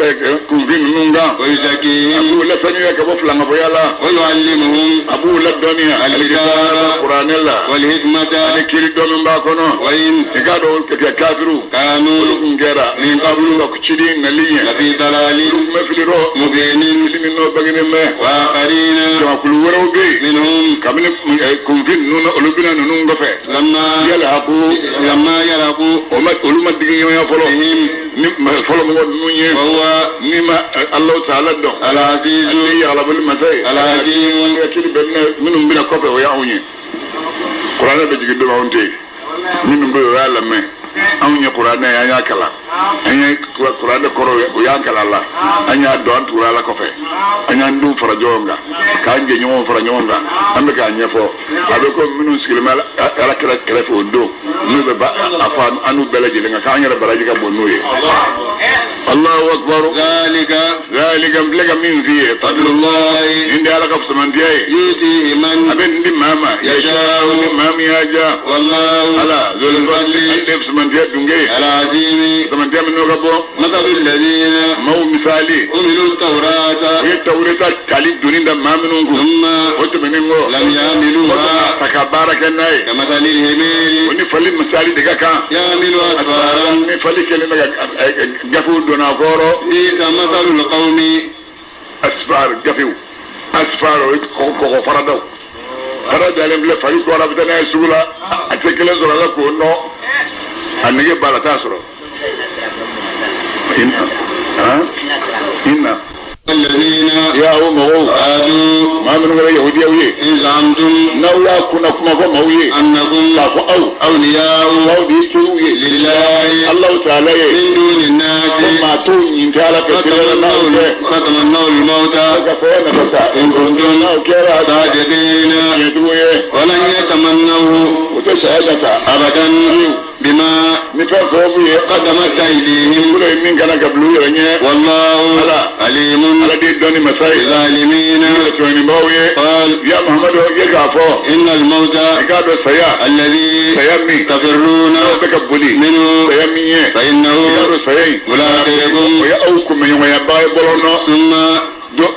Kunfin ninnu kan. A ويزكيهم. b'u lasanuya ka bɔ filankafoya la. ويعلمهم. A b'u ladɔnniya. Al-kitaba. Kuranɛ la. والحكمة. Ani kiri dɔ min b'a kɔnɔ. وإن. I k'a dɔn ka kafiru. Olu كانوا. kun kɛra. من قبل. Ka ciden nali ɲɛ. لفي ضلال. Olu kun bɛ fili rɔ. مبين. Fili min n'o bangenen bɛ. وآخرين. Jamakulu wɛrɛw bɛ yen. منهم. Kabini kunfin ninnu na, olu bɛna ninnu kɔfɛ. لما. Yala a ko. لما يلحقوا. O ma olu ma digi ɲɔgɔnya fɔlɔ. بهم. Ni fɔlɔ mɔgɔ ninnu ye. وهو. Ni ma Alahu taala dɔn. العزيز. Ale ye yagalaboli masa ye. الحكيم. Hakili bɛ minnu bɛna kɔfɛ, o y'anw ye. Kuranɛ bɛ jigin don anw tɛ yen. Minnu bɛ yen, o y'a lamɛn. Anw ye kuranɛ ye, an y'a kalan. An ye kuranɛ kɔrɔ ye, o y'an kalan la. An y'a dɔn, an tugura ala kɔfɛ. An y'an denw fara ɲɔgɔn kan. K'an jɛɲɔgɔnw fara ɲɔgɔn kan. An bɛ k'a ɲɛfɔ. A bɛ ko minnu sigilen bɛ ala kira kɛrɛfɛ o don. N'u bɛ ba a fɔ an n'u bɛɛ lajɛlen kan k'an yɛrɛ baraji ka bon n'u ye. Allahu akbar. ذلك. Zalika, n filɛ ka min f'i ye. فضل الله. Nin de ala ka fusamantiya ye. يؤتيه A من. bɛ nin di maa ma. يشاء. Ni maa min y'a diya. والله. Ala ذو الفضل. ale de fusamantiya dunge ye. العظيم. Fusamantiya min n'o ka bɔ. مثل الذين. Maaw misali. حملوا التوراة. U ye tawureta tali doni da maa minnu kun. ثم. O tɛmɛnen kɔ. لم يحملوها. Ta ka baara kɛ n'a ye. كمثل O الحمير. ni fali misali de ka kan. يحمل أسفارا. Ni fali kɛlen bɛ ka gafew donna a kɔrɔ. بئس مثل القوم. Asfar gafew. Asfar, o ye kɔgɔ faradaw. Fara dalen filɛ, fari kɔrɔ, a bɛ taa n'a ye sugu la, a tɛ kelen sɔrɔ a la k'o nɔ, a nege b'a la, a t'a sɔrɔ. Inna inna ya o mɔgɔw maa minnu kɛra yahudiyaw ye, n'aw y'a kunna kuma fɔ maaw ye k'a fɔ aw aw de ye teriw ye Alahu taala ye, ko maa t'o ɲin tɛ Ala fɛ teriya la n'aw tɛ, aw ka saya nafa sa n'aw kɛra tiɲɛtigiw ye, o tɛ saya nata بما ni fɛn sababu ye قدمت أيديهم bolo ye min kana ka bila u yɛrɛ ɲɛ. والله عليم Ala de ye dɔnni masa ye بالظالمين. yɛrɛ tɔɲɔnibaaw ye. قال Ya Muhamadu, ye k'a fɔ إن الموت i k'a dɔn saya الذي saya min تفرون n'aw bɛ ka boli منه saya min ye فإنه i k'a dɔn saya in ملاقيكم o ye aw kunbɛɲɔgɔnyaba ye bɔlɔn nɔ ثم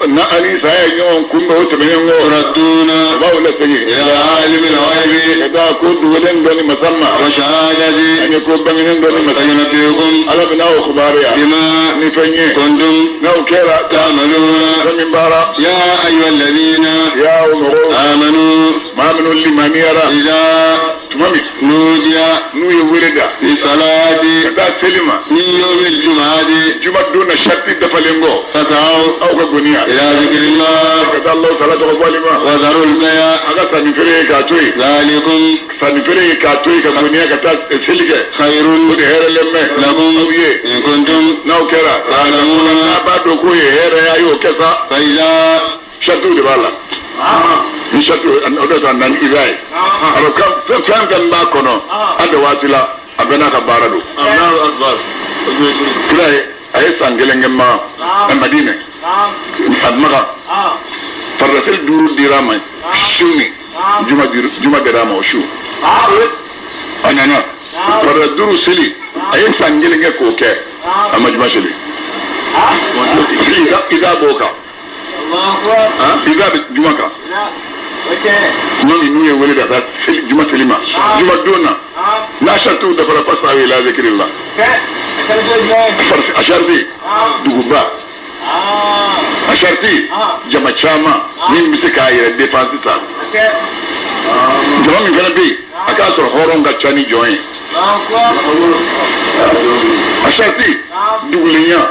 na ani saya ye ɲɔgɔn kunbɛn o tɛmɛnen kɔ تردون o b'aw lasegin إلى عالم الغيب ka taa ko dogolen dɔnni masa ma وشهادة ani ko bangenen dɔnni masa فينبئكم Ala bɛ n'aw kibaruya بما ni fɛn ye كنتم n'aw kɛra تعملون. fɛn min baara. يا أيها الذين Ya o mɔgɔw آمنوا maa minnu limaniyara إذا tuma min نودي n'u ye wele da للصلاة ka taa seli ma من يوم الجمعة juma don na sariti dafalen kɔ فاسعوا aw ka goniya إلى ذكر الله ka taa Alahu taala tɔgɔ fɔli ma وذروا البيع a ka sanni feere ye k'a to yen ذلكم sanni feere ye k'a to yen ka goniya ka taa seli kɛ خير o de hɛrɛlen bɛ لكم aw ye إن كنتم n'aw kɛra تعلمون. n'a b'a dɔn k'o ye hɛrɛ ye a y'o kɛ sa. فإذا Saritiw de b'a la ni sariti o de ta nani i b'a ye alors kan fɛn fɛn fɛn b'a kɔnɔ an tɛ waati la a bɛɛ n'a ka baara don. Kira ye a ye san kelen kɛ Makan Madinɛ a Makan faridaseli 5 dira a ma su min juma juma dira a ma o su a nana farida 5 seli a ye san kelen kɛ k'o kɛ a ma juma seli i da b'o kan i da bɛ juma kan tuma min n'u ye wele ka taa seli juma seli ma juma don na n'a saritiw dafara fasaw ila zikrillah a sariti duguba a sariti jama caman min bɛ se k'a yɛrɛ dépense ta jama min fana bɛ yen a k'a sɔrɔ hɔrɔn ka ca ni jɔn ye a sariti dugulenya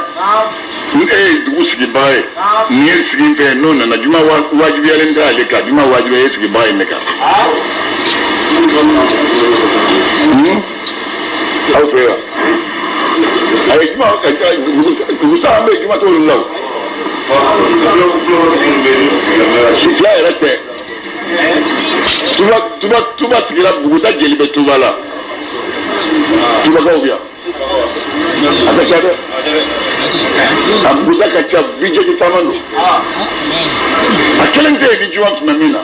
ni e ye dugu sigibaga ye nin ye sigi fɛn n'o nana juma wajibiyalen tɛ ale kan juma wajibiya e sigibaga ye ne kan aw fɛ yan a ye juma dugu sa an bɛ juma t'olu la o fila yɛrɛ tɛ tuba tuba tuba sigira buguda jeli bɛ tuba la tubakaw bɛ yan a ka ca dɛ a buguda ka ca bijɛji caman don a kelen tɛ yen ni juma tun bɛ min na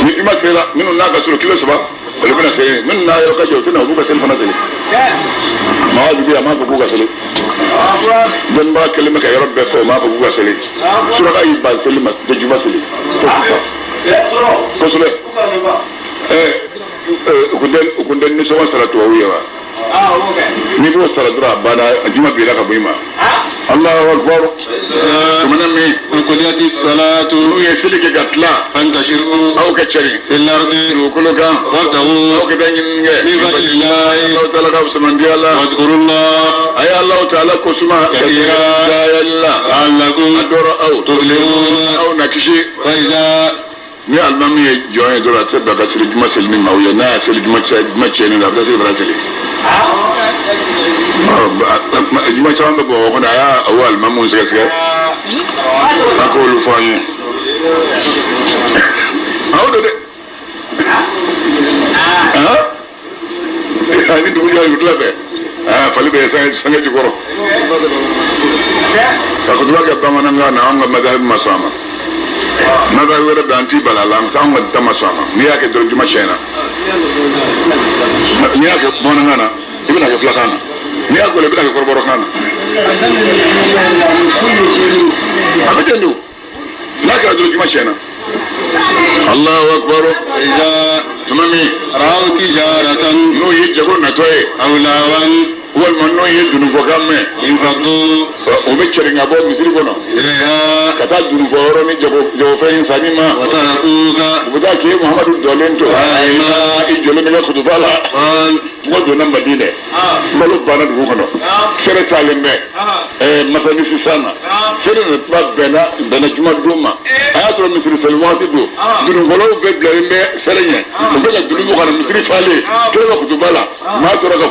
ni juma sera minnu n'a ka surun kilo 3 olu bɛna seli minnu n'a yɔrɔ ka jan u tɛna u b'u ka seli fana seli maa wajibi a m'a fɔ k'u ka seli dɔnnibaga kelen bɛ ka yɔrɔ bɛɛ fɔ o m'a fɔ k'u ka seli suraka y'i ban seli ma tɛ juma seli fo sisan kosɛbɛ u kun tɛ nisɔngɔ sara tubabu ye wa n'i b'o sara dɔrɔn a banna juma binna ka bɔ i ma. Allahu akbar tumana min وقضيت الصلاة n'u ye seli kɛ ka tila فانتشروا aw ka cari في الأرض dugukolo kan وابتغوا aw ka taa ɲinini kɛ من فضل الله Alahu taala ka fusamandiya la واذكروا الله a ye Alahu taala ko suma كثيرا cayali la لعلكم a dɔrɔ aw تفلحون. aw na kisi. فإذا Ni alimami ye jɔn ye dɔrɔn a tɛ bɛn ka seli juma seli ni maaw ye n'a y'a seli juma cɛnni la a bɛ taa seli fana seli. Juma caman bɛ Bamakɔ kɔnɔ a y'a o alimamuw sɛgɛsɛgɛ a k'olu fɔ an ye. Aw don dɛ. Ni dugu jɛra dugutila fɛ fali bɛ sange jukɔrɔ. Ka kutuba kɛ bamanankan na anw ka madhabi ma sɔn a ma. Madhabi wɛrɛ bɛ an t'i bala la anw ka ta ma sɔn a ma n'i y'a kɛ dɔrɔn juma tiɲɛna. N'i y'a kɛ bamanankan na i bɛna kɛ filakan na n'i y'a gɔlɛ i bɛna kɛ kɔrɔbɔrɔkan na. A bɛ ten don n'a kɛra dɔrɔn juma tiɲɛna. Allahu akbar إذا tuma min رأوا تجارة n'o ye jago natɔ ye أو لهوا Walima n'o ye dununfɔkan mɛn, انفضوا o bɛ cɛrin ka bɔ misiri kɔnɔ إليها ka taa dununfɔyɔrɔ ni jagofɛn in sanni ma. وتركوك U bɛ taa k'e Muhamadu jɔlen to, i jɔlen bɛ kɛ kutuba la. قال Mɔgɔ donna Madinɛ, balo banna dugu kɔnɔ, sɛrɛ taalen bɛ masanisi san na. Sɛrɛ na tuma bɛnna juma don ma, a y'a sɔrɔ misiri seli waati don. Dununfɔlaw bɛɛ bilalen bɛ sɛrɛ ɲɛ, u bɛ ka dunun bɔ ka na misiri falen. Kelen bɛ kutuba la, maa tora ka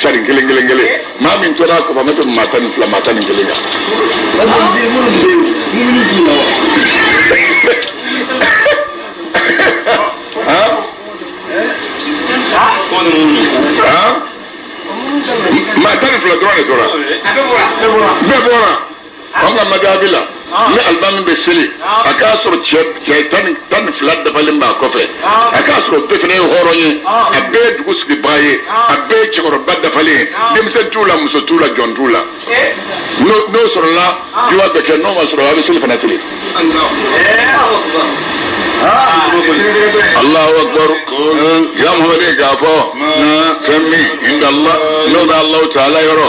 carin kelen kelen kelen. Maa min tora a kɔfɛ, a ma tɛmɛ maa 12, maa 11 kan. Maa 12 dɔrɔn de tora, bɛɛ bɔra. An ka madabi la, ni alimami bɛ seli, a k'a sɔrɔ cɛ 12 dafalen b'a kɔfɛ, a k'a sɔrɔ bɛɛ fana ye hɔrɔn ye, a bɛɛ ye dugu sigibaga ye, a bɛɛ ye cɛkɔrɔba dafalen ye, denmisɛn t'u la, muso t'u la, jɔn t'u la. N'o sɔrɔla, juma bɛ kɛ. N'o ma sɔrɔ, a bɛ seli fana seli. Allahu akbar. Ya Muhammad, k'a fɔ fɛn min inda Allah, n'o bɛ Allahu taala yɔrɔ,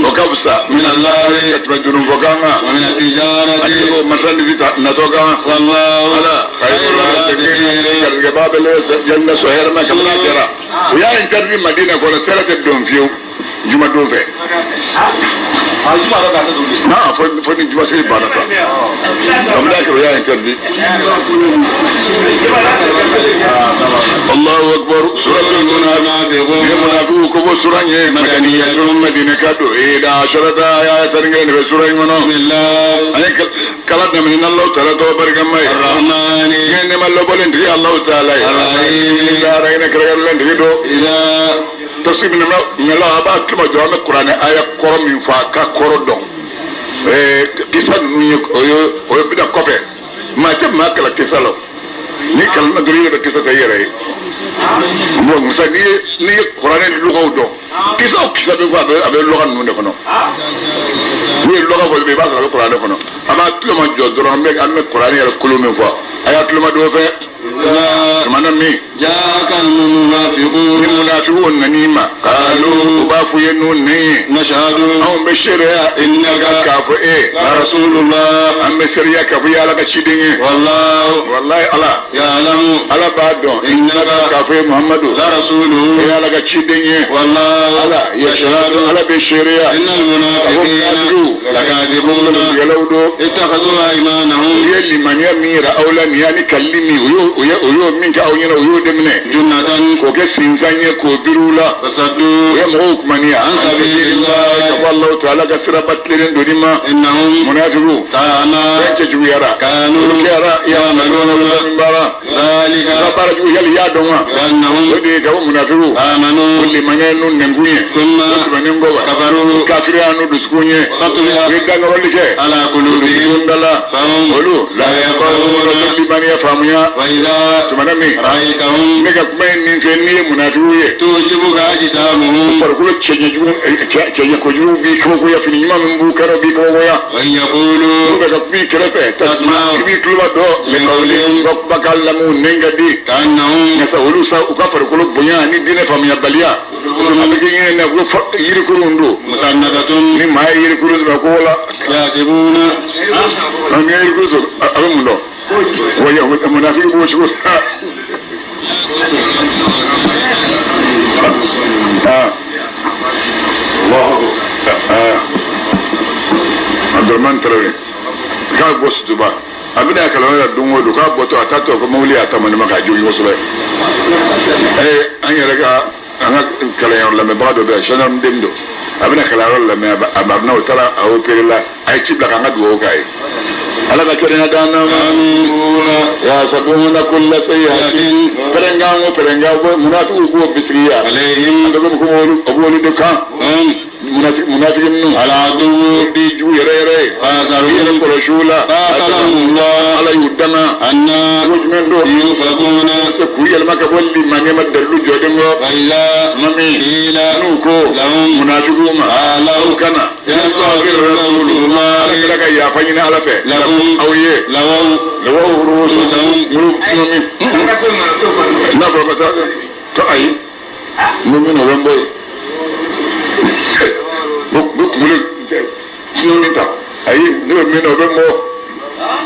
o ka fisa من الله ka tɛmɛ dununfɔkan kan ومن التجارة ani ko marchandise natɔ kan. والله Ala خير الرازقين. Garijɛgɛba bɛ lɛ sɔn hɛrɛ ma kabini a kɛra. U y'a interdit Madina kɔnɔ, sɛrɛ tɛ don fiyewu juma don fɛ. Non, fo ni juma seli banna sa. Kabini a kɛra, u y'a interdit. Allahu akbar. Suratul munafiqun. Ni munafiqu ko bɔ sura in ye madaniyatun, Madina ka don. Ida asharata ayatan ne bɛ sura in kɔnɔ. بسم الله An ye kala daminɛ n'Allahu taala tɔgɔ barikama ye. الرحمن N ye nɛɛma lɔbɔlen tigi Allahu taala ye. Ar-Rahim. Ni baara in kɛrɛnkɛrɛnlen tigi don. إذا Tafsir minɛ la, a b'a tuloma jɔ, an bɛ kuranɛ aya kɔrɔ min fɔ, a ka kɔrɔ dɔn. Kisa ninnu ye, o ye bɛna kɔfɛ. Maa tɛ maa kalan kisa la. Ni kalan na dɔrɔn, i yɛrɛ bɛ kisa ta i yɛrɛ ye. Bon, musa, n'i ye kuranɛ lugaw dɔn, kisa o kisa bɛ fɔ, a bɛ luga ninnu de kɔnɔ. N'i ye luga fɔ, i b'a sɔrɔ a bɛ kuranɛ kɔnɔ. A b'a tuloma jɔ dɔrɔn, an bɛ kuranɛ yɛrɛ kolo min fɔ, a y'a tuloma dɔw fɛ. إذا Tumana min جاءك ni المنافقون munafiqun nan'i ma, kalu, u b'a fɔ ye n'u nɛn ye: نشهد Anw bɛ seereya إنك k'a fɔ e لرسول الله an bɛ seereya k'a fɔ i ye Ala ka ciden ye. والله Walayi, Ala يعلم Ala b'a dɔn إنك k'a fɔ e Muhamadu لرسوله e ye Ala ka ciden ye. والله Ala يشهد Ala bɛ seereya إن المنافقين لكاذبون yɛlɛw don. اتخذوا U أيمانهم ye limaniya min yira aw la nin ye ani kalili min u y'o min kɛ aw ɲɛna, u y'o de minɛ جنة k'o kɛ sinsan ye k'o biri u la. فصدوا U ye mɔgɔw kumaniya عن سبيل الله ka bɔ Alahu taala ka siraba tilennen donni ma. إنهم Munafiqu كان fɛn cɛjuguyara. كانوا Olu kɛra يعملون min baara ذلك ka baara jugu, yali i y'a dɔn wa? بأنهم O de ye ka fɔ munafiqu o آمنوا limaniya n'u nɛnkun ye, ثم o tɛmɛnen kɔ wa كفروا kafiriya n'u dusukun ye, فطبع u ye dankɔrɔli kɛ على قلوبهم dusukun da la. فهم Olu لا يفقهون. limaniya faamuya. وإذا Tumana min رأيتهم ne ka kuma in nin fɛ, n'i ye munafiqu ye, تعجبك أجسامهم farikolo cɛɲɛjugu, cɛɲɛ kojugu b'i kabakoya, fini ɲuman min b'u kɛrɛ b'i kabakoya. وإن N'u يقولوا bɛ ka kuma i kɛrɛfɛ, تسمع i b'i tuloba dɔ لقولهم u ka kumakan lamɛn, u nɛn ka di. كأنهم Nka olu sa, u ka farikolo bonya ni diinɛ faamuyabaliya, a bɛ kɛ ɲinɛ na ko yirikurun don. مسندة Ni maa ye yirikurun sɔrɔ ko la يحسبون n'i ye yirikurun sɔrɔ, a bɛ mun dɔn? Wa munafiki b'o cogo la. Ah, Abdurrahman Tarawele k'a bɔ Sutuba, a bɛna kalan la don o don, k'a bɔtɔ a t'a tɔ ko mobili y'a ta mɔni ma k'a jogin kosɛbɛ. An yɛrɛ ka an ka kalanyɔrɔ lamɛnbaga dɔ bɛ yan, gendarme den don, a bɛna kalanyɔrɔ lamɛn, a bɛna o taara a opéré la, a ye ci bila k'an ka dugawu k'a ye. Ala ka kɛnɛya d'an na ma. Yahsabuna kulla sayhatin, pɛrɛnkan o pɛrɛnkan o, munafiqu b'o bisigiya عليهم a bɛ ko olu a b'olu de kan. هم Munafiki ninnu العدو di jugu yɛrɛ yɛrɛ ye. I yɛrɛ فاذرهم kɔlɔsi u la. قاتلهم الله Ala y'u danga. أنا Cogo jumɛn don? يؤفكون K'u yɛlɛma ka bɔ limaniya ma dalilu jɔden kɔ. وإذا Tuma min قيل n'u ko لهم munafigiw ma تعالوا aw kana يستغفر رسول Ala الله kɛra ka yafa ɲini Ala fɛ لكم aw ye لووا lawaw ruusu muru tuma min n'a fɔra ka taa to, ayi, mun bɛ na o bɛ n bɔ yen. Kunkolo sinɔni ta, ayi, ne bɛ min na, o bɛ mɔ.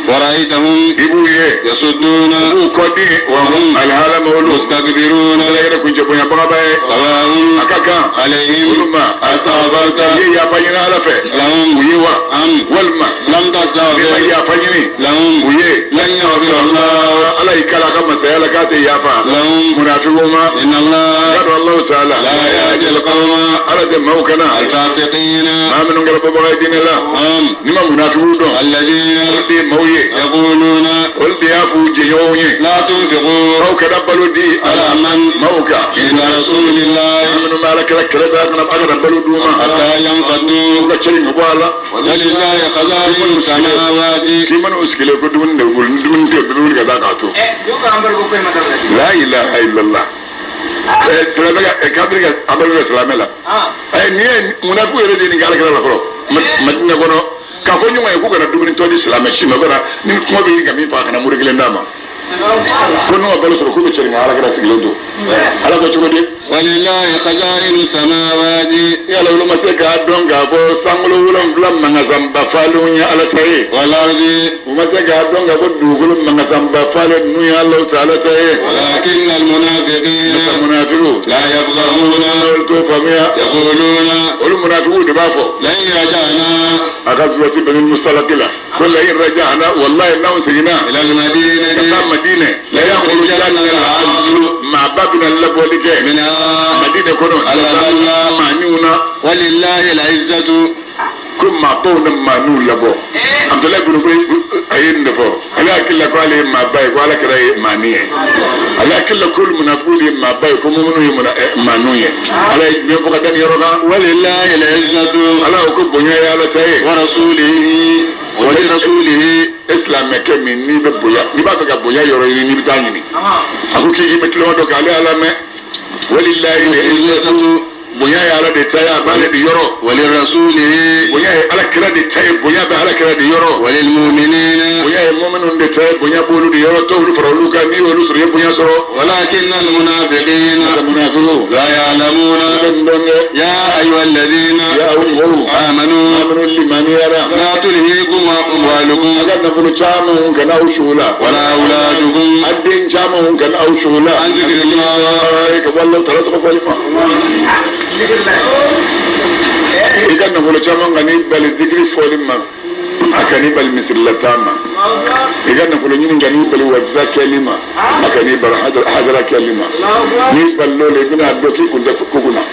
ورأيتهم I b'u ye يصدون u b'u kɔ di wa hum alihala ma olu مستكبرون. ala yɛrɛ kuncɛ bonyabagaba ye. سواء A ka kan عليهم olu ma أستغفرت i ye yafa ɲini Ala fɛ لهم u ye wa أم walima لم n'i ma تستغفر yafa ɲini لهم u ye لن يغفر الله Ala y'i kala a ka masaya la k'a tɛ yafa لهم munafigiw ma. إن الله Y'a dɔn Alahu taala لا يهدي القوم Ala tɛ maaw kana الفاسقين. Maa minnu kɛra bɔbaga ye diinɛ la, هم n'i ma munafigiw dɔn, الذين olu de ye maaw ye, يقولون olu de y'a f'u jɛɲɔgɔnw ye لا تنفقوا maaw kana balo di على من maaw kan عند رسول الله maa minnu bɛ Ala kɛra kɛrɛfɛ, a kana a kana balo d'u ma حتى u ينفضوا. ka cɛ in bɔ a la. ولله خزائن السماوات. K'i mana u sigilen ko dumuni de bolo, ni dumuni tɛ yen, bɛɛ bɛ wuli ka taa k'a to. La ilaha illallah. Silamɛ ka kafiri ka a balo bɛ silamɛ la. Nin ye munafigiw yɛrɛ de ye nin kɛ Ala kɛra la fɔlɔ Madina kɔnɔ, k'a fɔ ɲɔgɔn ye k'u kana dumuni tɔ di silamɛ si ma, kana ni kuma bɛ ɲini ka min faga, a kana muru kelen d'a ma, ko n'u ma balo sɔrɔ, k'u bɛ cɛrin ka Ala kɛra sigilen to. Ala ko cogo di? ولله خزائن السماوات Yala olu ma se k'a dɔn k'a fɔ sankolo 7 mangasanba falenw ye Ala ta ye? والأرض U ma se k'a dɔn k'a fɔ dugukolo mangasanba falen ninnu ye Alahu taala ta ye? ولكن المنافقين Munafigiw لا يفقهون. olu t'o faamuya. يقولون Olu munafigiw de b'a fɔ لئن رجعنا a ka surati Bani Mustalaki la ko la in raja'na, wallahi n'anw seginna إلى ka المدينة taa Madinɛ, la yakhrujanna al-'azzu, maaba bɛna labɔli kɛ منها Madinɛ kɔnɔ Ala. maaniw na. ولله العزة Ko maabaw na maaniw labɔ. Abudulayi bin Ubay a ye nin de fɔ, ale hakili la ko ale ye maaba ye, ko Ala kɛra ye maani ye. Ale hakili la ko olu munafigiw de ye maaba ye, ko muminu ye maaniw ye. Ala ye jumɛn fɔ ka da nin yɔrɔ kan? ولله العزة Ala ko ko bonya ye Ala ta ye ورسوله ولرسوله. E silamɛkɛ min n'i bɛ bonya, n'i b'a fɛ ka bonya yɔrɔ ɲini, n'i bɛ taa ɲini, a ko k'i bɛ tuloma dɔ k'ale Ala mɛn. Walilahi العزة bonya ye Ala de ta ye, a b'ale de yɔrɔ. ولرسوله Bonya ye Ala kira de ta ye, bonya bɛ Ala kira de yɔrɔ. وللمؤمنين Bonya ye mɔmɛninw de ta ye, bonya b'olu de yɔrɔ. T'olu fara olu kan, n'i y'olu sɔrɔ, i ye bonya sɔrɔ. ولكن المنافقين Munafigiw لا يعلمون. bɛ nin dɔn dɛ. يا أيها الذين Ya aw mɔgɔw آمنوا minnu limaniyara, لا تلهيكم أموالكم a ka nafolo caman kana aw sugu la ولا أولادكم a den caman kana aw sugu la عن ذكر الله. Ay, ka bɔ Alahu taala tɔgɔ fɔli ma. I ka nafolo caman kan'i bali zikiri fɔli ma, a kan'i bali misirilataa ma. I ka nafolo ɲini kan'i bali wajiba kɛli ma, a kan'i bali hadara kɛli ma. N'i balil'o la, i bɛna dɔn k'i kun tɛ ko kunna.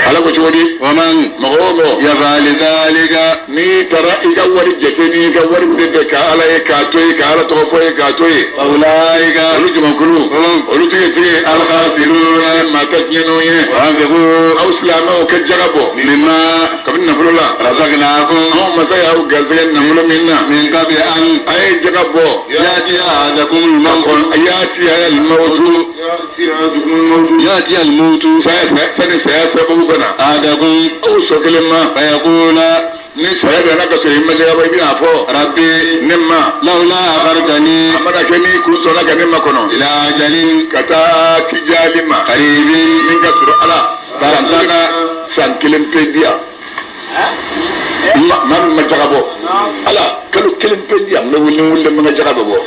Ala ko cogo di? ومن Mɔgɔ o mɔgɔ يفعل ذلك n'i taara i ka wari jate n'i ka wari bɛ bɛn ka Ala ye k'a to yen, ka Ala tɔgɔ fɔ ye k'a to yen, فأولئك olu jamakulu هم olu tigi tigi الخاسرون. maa ta tiɲɛnenw ye. وأنفقوا Aw silamɛw ka jaga bɔ مما kabini nafolo la رزقناكم anw masa y'aw garisɛgɛ nafolo min na. من قبل أن A ye jaga bɔ يأتي أحدكم الموت ya'ti al-mawtu يأتي الموت sani saya sababu ka na أحدكم aw sɔ kelen ma فيقول ni saya bɛ n'a ka sɔrɔ i ma jaga bɔ, i bɛna fɔ ربي ne ma لولا أخرتني a mana kɛ n'i kun sɔnna ka ne makɔnɔ إلى أجل ka taa tijali ma قريب min ka sɔrɔ Ala فأصدق san kelen pe di yan, maa min ma jaga bɔ, Ala kalo kelen pe di yan, n bɛ wuli, n wuli, n bɛ n ka jaga bɛ bɔ.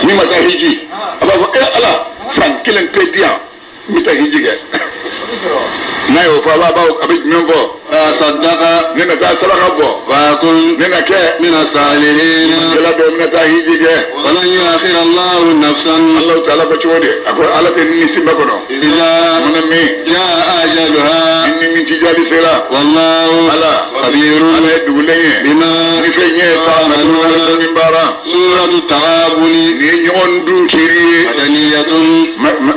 Ni ma taa hiji, a b'a fɔ e Ala san kelen pe di yan, n bɛ taa hiji kɛ. N'a y'o fɔ, a b'a a bɛ jumɛn fɔ? فأصدق Ne na taa saraka bɔ وأكن ne na kɛ من الصالحين. kɛla dɔ, n bɛna taa hiji kɛ. ولن يؤخر الله نفسا Alahu taala ko cogo di? A ko Ala tɛ nimisi ba kɔnɔ إذا mun min جاء أجلها ni min tijali sera. والله Ala خبير Ala ye dugulen ye بما ni fɛn ye تعملون min baara. سورة التغابن Nin ye ɲɔgɔn dun kiri ye. مدنية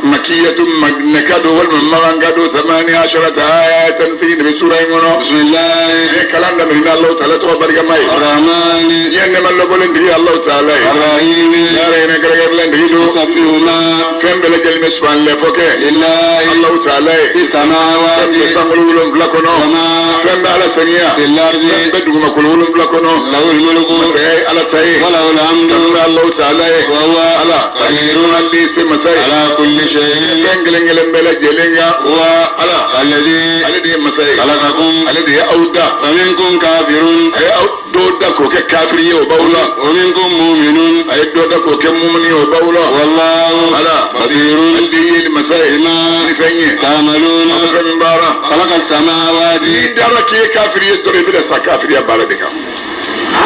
مكية madinaka don walima makanka don. 18 آية tigi de bɛ sura in kɔnɔ. بسم الله N ye kalan daminɛ ni Alahu taala tɔgɔ barikama ye. الرحمن Diɲɛ nɛɛma lɔbɔlen tigi Alahu taala ye. الرحيم Yɛrɛ yɛrɛ kɛrɛnkɛrɛnlen tigi don. يسبح ما Fɛn bɛɛ lajɛlen bɛ subhanallah fɔ kɛ لله Alahu taala ye. في Fɛn السماوات bɛ sankolo 7 kɔnɔ, وما fɛn bɛ Ala saniya, في الأرض fɛn bɛ dugumakolo 7 kɔnɔ. له الملك Masaya ye Ala ta ye. وله الحمد. Tanu bɛ Alahu taala ye. وهو Ala قدير ale ye se masa ye. على كل شيء. Fɛn kelen kelen bɛɛ lajɛlen kan. هو Ala الذي ale de ye masa ye. خلقكم. Ale de ye aw da. فمنكم كافر. A ye aw dɔw da k'o kɛ kafiri ye, o b'aw la. ومنكم مؤمن. A ye dɔ da k'o kɛ mumuni ye, o b'aw la. والله Ala بصير ale de ye masa ye بما ni fɛn ye. تعملون. Aw bɛ fɛn min baara. خلق السماوات. N'i dara k'i ye kafiri ye dɔrɔn, i bɛna sa kafiriya baara de kan.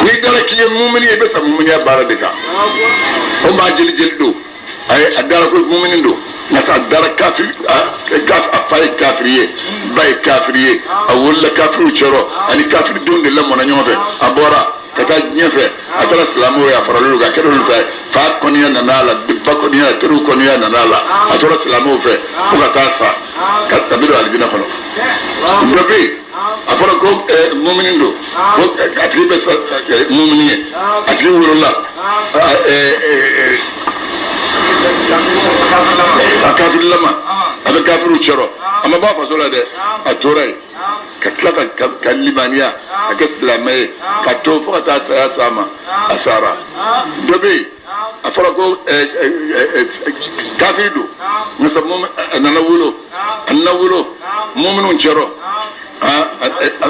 N'i dara k'i ye mumuni ye, i bɛ sa mumuniya baara de kan. O maa jeli jeli don, a ye a dara ko mumuni don, nka a dara kafiri, a fa ye kafiri ye, ba ye kafiri ye, a wolola kafiriw cɛrɔ, ani kafiri denw de lamɔna ɲɔgɔn fɛ. A bɔra ka taa diɲɛ fɛ, a taara silamɛw ye, a faral'olu kan, a kɛra olu fɛ. Fa kɔniya nana a la, ba kɔniya, teriw kɔniya nana a la, a tora silamɛw fɛ fo ka taa sa ka a bɛ don alijinɛ kɔnɔ. Dɔ bɛ yen, a fɔra ko mumini don, ko a tigi bɛ sa mumini ye, a tigi wolola a kafirilama, a bɛ kafiriw cɛrɔ, a ma bɔ a faso la dɛ, a tora yen ka tila ka limaniya ka kɛ silamɛ ye, ka to fo ka taa saya s'a ma, a sara. Dɔ bɛ yen, a fɔra ko kafiri don, nka a nana wolo, a nana wolo muminiw cɛrɔ,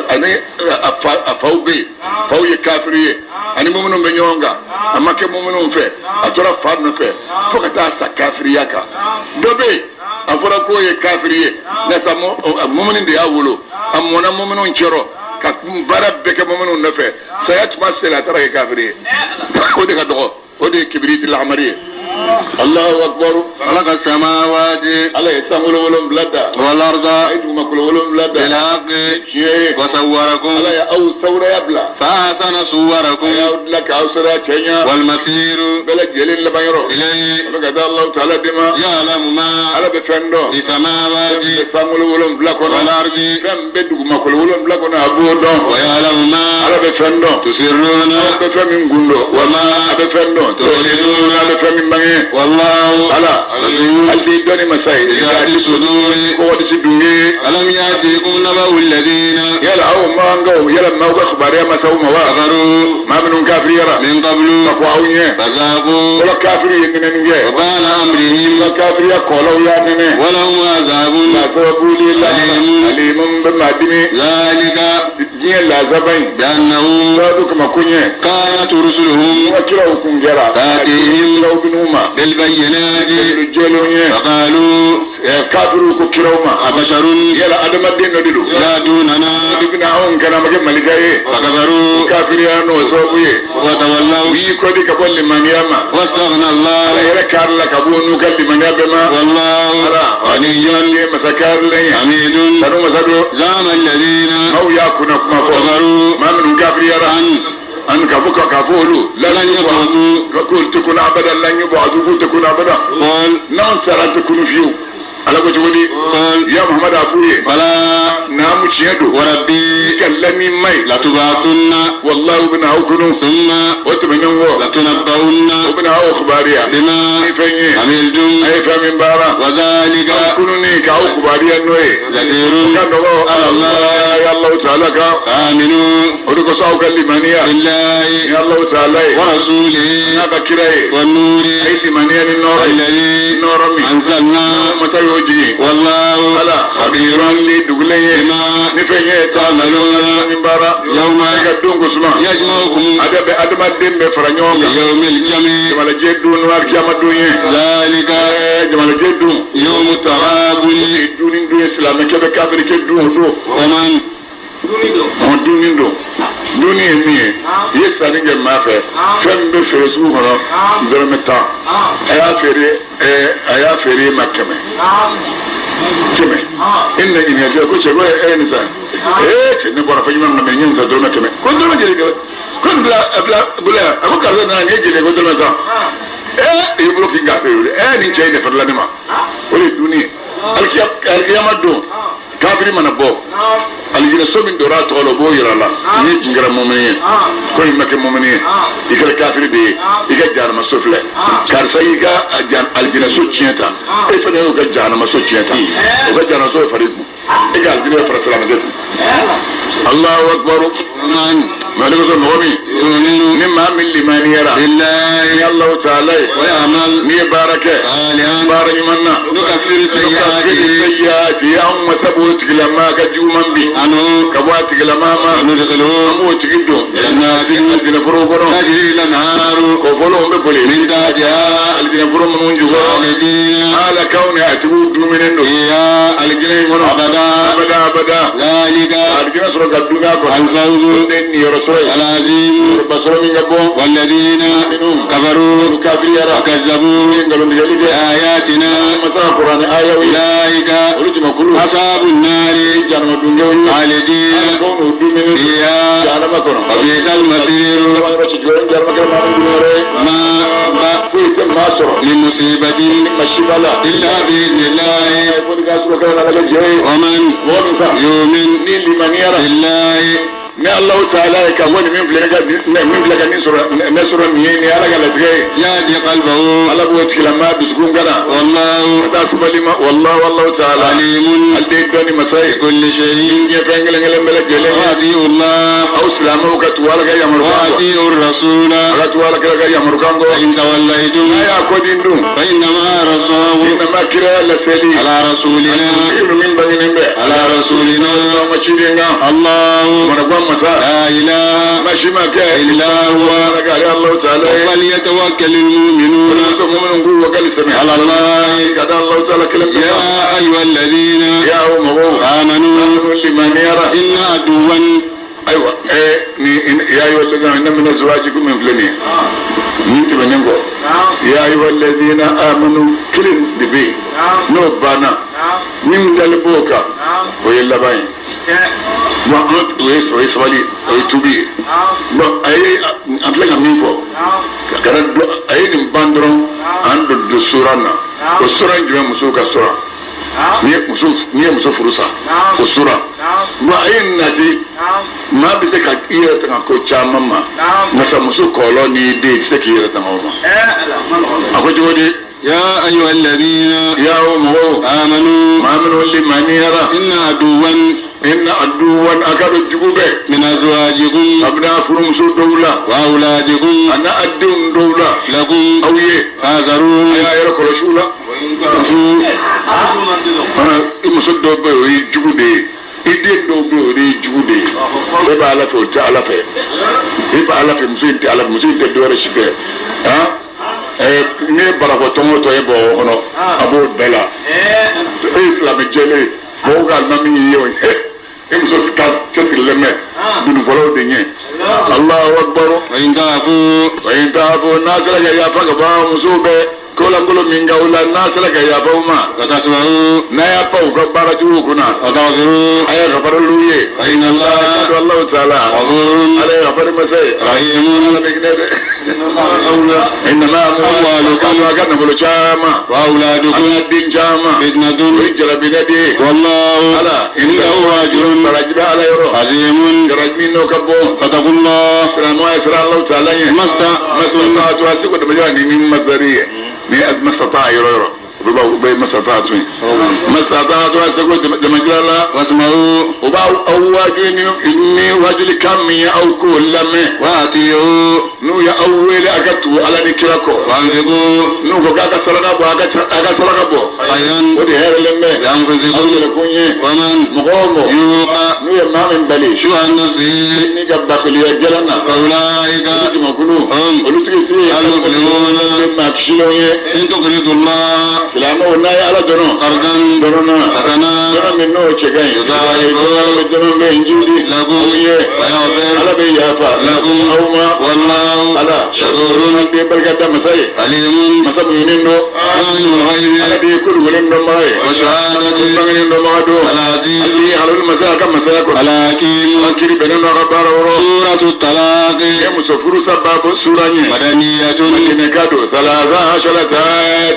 ani a faw bɛ yen, faw ye kafiri ye, ani muminiw bɛ ɲɔgɔn kan, a ma kɛ muminiw fɛ, a tora fa nɔfɛ fo ka taa sa kafiriya kan. Dɔ bɛ yen, a fɔra k'o ye kafiri ye, nka mumini de y'a wolo, a mɔnna muminiw cɛrɔ, ka baara bɛɛ kɛ muminiw nɔfɛ, saya tuma sera, a taara kɛ kafiri ye. O de ka dɔgɔ, o de ye kibiriti lahamari ye. Allahu akbar. خلق السماوات Ala ye sankolo 7 da. والأرض A ye dugumakolo 7 da. بالحق. Tiɲɛ ye. وصوركم. Ala ye aw sawuraya bila. فأحسن A صوركم. y'aw dilan k'aw sawuraya cɛɲa. والمصير Bɛɛ lajɛlen laban yɔrɔ. إليه. A bɛ ka taa Alahu taala de ma. يعلم ما Ala bɛ fɛn dɔn. في Fɛn السماوات bɛ sankolo 7 kɔnɔ. والأرض. Fɛn bɛ dugumakolo 7 kɔnɔ, a b'o dɔn. ويعلم ما Ala bɛ fɛn dɔn. تسرون. Ala bɛ fɛn min kun dɔn. وما A bɛ fɛn dɔn. تعلنون. A bɛ fɛn min bange. والله Ala بصير hali tɛ dɔnni masa ye. بذات الصدور. Kɔgɔ si dun ye. ألم يأتكم نبأ الذين Yala aw mankaw, yala maaw ka kibaruya masaw ma wa? كفروا Maa minnu kafiriyara. من قبل Ka fɔ aw ɲɛ. فذاقوا Fɔlɔ kafiri ye nɛnɛni kɛ. وبال أمرهم. Ka kafiriya kɔlɔw y'a nɛnɛ. ولهم عذاب K'a sababu le la. أليم. Alimu bɛ maa dimi. ذلك Diɲɛ lazaba in. بأنه Sababu kama ko ɲɛ. كانت رسلهم Ka kiraw kun kɛra. تأتيهم Kiraw bin'u ma. بالبينات. Kiraw jɛlenw ye. فقالوا Kafiriw ko kiraw ma. أبشر Yala adamaden dɔ de don. يهدوننا. De bɛna anw kana ma kɛ malika ye. فكفروا Kafiriya n'o sababu ye. U وتولوا y'i kɔdi ka bɔ limaniya ma. واستغنى Ala الله. yɛrɛ kari la ka bɔ n'u ka limaniya bɛɛ ma. والله Ala غني ye masa karilen ye. حميد. Sanu masa don. زعم الذين Maaw y'a kunna kuma fɔ. كفروا Maa minnu kafiriyara. أن An ka fɔ k'a fɔ olu. لن يبعثوا. K'olu tɛ kun abada, lan yub'athu, k'u tɛ kun abada. قل. N'anw sara, tɛ kun fiyewu. Ala ko cogo di? قل. Ya Muhammad, a f'u ye. بلى. Naamu, tiɲɛ don. وربي I ka lami ma ye. لتبعثن. Walahi, u bɛna aw kunu. ثم O tɛmɛnen kɔ. لتنبؤن O bɛna aw kibaruya. بما Ni fɛn ye. عملتم. A ye fɛn min baara. وذلك Aw kununi k'aw kibaruya n'o ye. يسير Ka nɔgɔ على الله. ya Allahu taala kan. آمنوا O de kosɔn aw ka limaniya. بالله Ni Allahu taala ye. ورسوله N'a ka kira ye. والنور A ye limaniya ni nɔrɔ ye. الذي Nɔrɔ min. أنزلنا. Masa y'o jigin. والله Ala خبير ni dugulen ye. بما Ni fɛn ye. تعملون. Min baara. يوم E ka don ko suma. يجمعكم Ada bɛ adamaden bɛɛ fara ɲɔgɔn kan. ليوم الجمع. Jamalajɛ dun n'o alikiyama dun ye. ذلك Jamalajɛ dun. يوم التغابن. Dunni dun ye, silamɛkɛ bɛ kafirikɛ dun o don. ومن Ɔ dunni don. Dunni ye min ye. I ye sanni kɛ maa fɛ. Fɛn min bɛ feere sugu kɔnɔ, dɔrɔmɛ 10. A y'a feere a y'a feere e ma 100. 100. E nana ɲininka sisan ko cɛ ko e ye nin san. Ee cɛ, ne bɔra fɛn ɲuman kan mɛ n ye nin san dɔrɔmɛ 100. Ko dɔrɔmɛ joli kɛ? Ko nin bila a bila bolo yan. A ko karisa nana nin ye joli ye? Ko dɔrɔmɛ 10. Ee, i bolo k'i gafe wuli. Ee, nin cɛ in de farila ne ma. O de ye dunni ye. Alikiyama don, kafiri mana bɔ alijinɛ so min donna a tɔgɔ la, o b'o yira a la n'i tun kɛra mumini ye. Ko i ma kɛ mumini ye, i kɛra kafiri de ye, i ka jahanama so filɛ. Karisa y'i ka alijinɛ so tiɲɛ ta, e fana y'o ka jahanama so tiɲɛ ta. O ka jahanama so fara i kun, e ka alijinɛ fara silamɛkɛ kun. Allahu akbar. ومن Mali ko mɔgɔ min يؤمن ni maa min limaniyara بالله ni Allahu ta'ala ye ويعمل n'i ye baara kɛ صالحا baara ɲuman na نكفر سيئاته sayyiati anw masa b'o tigilama ka juguman bin عنه ka bɔ a tigilama ma an وندخله b'o tigi don جنات alijinɛ foro kɔnɔ تجري الأنهار kɔfɔlɔw bɛ boli من تحتها alijinɛ foro minnu jukɔrɔ خالدين ala kaw ni a tigiw duminen don فيها alijinɛ in kɔnɔ أبدا abada abada ذلك alijinɛ sɔrɔ ka dunya kɔnɔ الفوز o de ye niyɔrɔ sɔrɔ ye العظيم ba sɔrɔ min ka bon والذين minnu كفروا kafiriyara وكذبوا ye nkalontigɛli kɛ بآياتنا masa kuranɛ ayaw ye أولئك olu jamakulu أصحاب النار jahanama dungew ye خالدين ala kaw n'u duminen don فيها jahanama kɔnɔ وبئس المصير yɔrɔ ci jɔyɔrɔ jahanama kɛra maa min yɔrɔ ye ما foyi tɛ maa sɔrɔ من مصيبة ni masiba la إلا بإذن الله fo ni k'a sɔrɔ kɛra n'Ala ka jɛ ye ومن mɔgɔ min sa يؤمن ni limaniyara بالله ni Alahu taala ye ka fɔ nin min filɛ ne ka min filɛ ka nin sɔrɔ ne sɔrɔ nin ye nin ye Ala ka latigɛ ye يهدي قلبه Ala b'o tigilama dusukun kana والله ka taa sabali ma walahu Alahu taala عليم ale de ye dɔnni masa ye بكل شيء diɲɛ fɛn kelen kelen bɛɛ lajɛlen ye وأطيعوا الله aw silamɛw ka tugu Ala ka yamarukan kɔ وأطيعوا الرسول a ka tugu Ala kira ka yamarukan kɔ فإن توليتم n'a y'a kɔdin dun فإنما رسول innama kira laseli على رسولنا ilmu min bangenen bɛ على رسولنا anw ka ciden kan الله mana gwan masa لا إله ma si ma kɛ إلا هو Ala ka ale Alahu taala ye فليتوكل المؤمنون muso minnu k'u wakali sɛmɛ على الله ka da Alahu taala kelen pe kan يا أيها الذين ya o mɔgɔw آمنوا minnu limaniyara إن عدوا ayiwa ni ya ayyuha alladhina inna min azwajikum min filɛ nin ye nin tɛmɛnen kɔ ya ayyuha alladhina amanu kelen de bɛ yen n'o banna min dalen b'o kan o ye laban ye bon an o ye sabali o ye tubi ye bon a ye an filɛ ka min fɔ ka kana dɔn a ye nin ban dɔrɔn an don sura na o sura in jumɛn musow ka sura n'i ye muso furu sa o sura bon a ye nati maa bɛ se ka i yɛrɛ tanga ko caman ma masa muso kɔlɔn n'i den i tɛ se k'i yɛrɛ tanga o ma a ko cogo di يا أيها الذين ya o mɔgɔw آمنوا maa minnu limaniyara إن عدوا inna aduwan a ka dɔn jugu bɛɛ من أزواجكم kabini a furumuso dɔw la وأولادكم a n'a a denw dɔw la لكم aw ye a فاحذروهم y'a yɛrɛ kɔlɔsi u la fana i muso dɔw bɛ yen o ye jugu de ye i den dɔw bɛ yen o de ye jugu de ye e b'a Ala fɛ o tɛ Ala fɛ e b'a Ala fɛ muso in tɛ Ala fɛ muso in tɛ dɔwɛrɛ si fɛ han n'i ye barakɔ tɔn o tɔn ye Bamakɔ kɔnɔ a b'o bɛɛ la e ye silamɛ jɛlen ye mɔgɔw ka alimami y'i ye o ye e muso ka cɛsirilen bɛ dunufɔlaw de ɲɛ Allahu akbar وإن تعفوا wa in ta'fu n'a sera ka yafa ka ban musow bɛɛ kolankolon min k'aw la n'a sera ka yafa u ma وتصفحوا n'a y'a pan u ka baara juguw kunna وتغفروا a ye gafaraliw ye فإن الله ka don Allahu taala غفور ala ye gafari masa ye رحيم ala bɛ hinɛ dɛ innama amwalukum a ka nafolo caman a وأولادكم ka den caman o فتنة ye jarabinɛ de ye والله ala عنده أجر baraji bɛ ala yɔrɔ عظيم jarabi min n'o ka bon فاتقوا الله silamɛya ye siran Allahu taala ɲɛ ما استطعتم masata a seko dama ni ni masari ye ni masata yɔrɔ yɔrɔ o bɛ bɛ masata to yen masata to a seko dama la واسمعوا o b'aw aw waaju ni waajuli kan min ye aw k'o lamɛn وأطيعوا n'u ye aw wele a ka tugu Ala ni kira kɔ وأنفقوا n'u ko k'a ka saraka bɔ a ka saraka bɔ خيرا o de hɛrɛlen bɛ aw لأنفسكم yɛrɛ kun ye ومن mɔgɔ o mɔgɔ يوق n'u ye maa min bali شح نفسه ni ka bakiliya jalan na فأولئك olu jamakulu هم olu tigi si ye المفلحون olu maa kisilenw ye إن تقرضوا الله silamɛw n'a ye Ala dɔnɔ قرضا dɔnɔ na حسنا dɔnɔ min n'o cɛ ka ɲi يضاعفه bɛ dɔnɔ bɛ yen jidi لكم aw ye ويغفر Ala bɛ yafa لكم aw ma والله Ala شكور den barika da masa ye عليم masa muɲunen don عالم Ala الغيب de ye ko dogolen dɔnbaga ye والشهادة bangenen dɔnbaga don العزيز hali halali masa a ka masaya kɔnɔ الحكيم an kiri bɛnnen don a ka baara yɔrɔ سورة الطلاق ye muso furu sa baabu sura ɲɛ مدنية Madinɛka don salasa asharata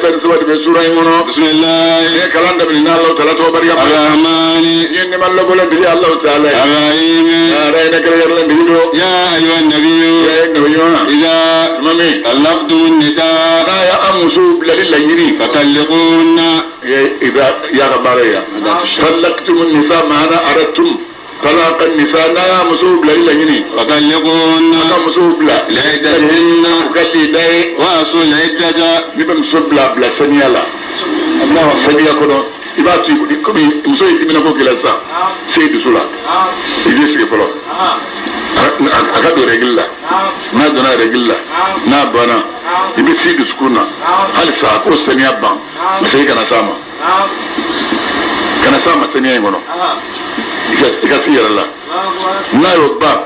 13 de bɛ sura in kɔnɔ بسم الله ne ye kalan daminɛ n'Alahu taala tɔgɔ barika ma الرحمن n ye nɛɛma lɔbɔlen dili Alahu taala ye الرحيم ara ye ne kɛrɛnkɛrɛnlen dili don يا أيها النبي ya ye nabi ɲuman إذا tuma min طلقتم النساء n'a ye an musow bilali laɲini فطلقوهن ya ka baara ye yan talaqtum nisa maana aradtum Talaka nisa n'a y'a musow bilali laɲini. فطلقوهن A ka musow bila. لعدتهن U ka lida ye. وأحصوا العدة. N'i bɛ muso bila bila saniya la. Saniya kɔnɔ i b'a to yen komi muso ye dimina ko k'i la sisan. Se dusu la. I b'i sigi fɔlɔ. A ka don règle la. N'a donna règle la. N'a banna. I bɛ si dusukun na. Halisa a k'o saniya ban. Segin ka na s'a ma. Ka na s'a ma saniya in kɔnɔ. I ka si yɛrɛ la. N'a y'o ban.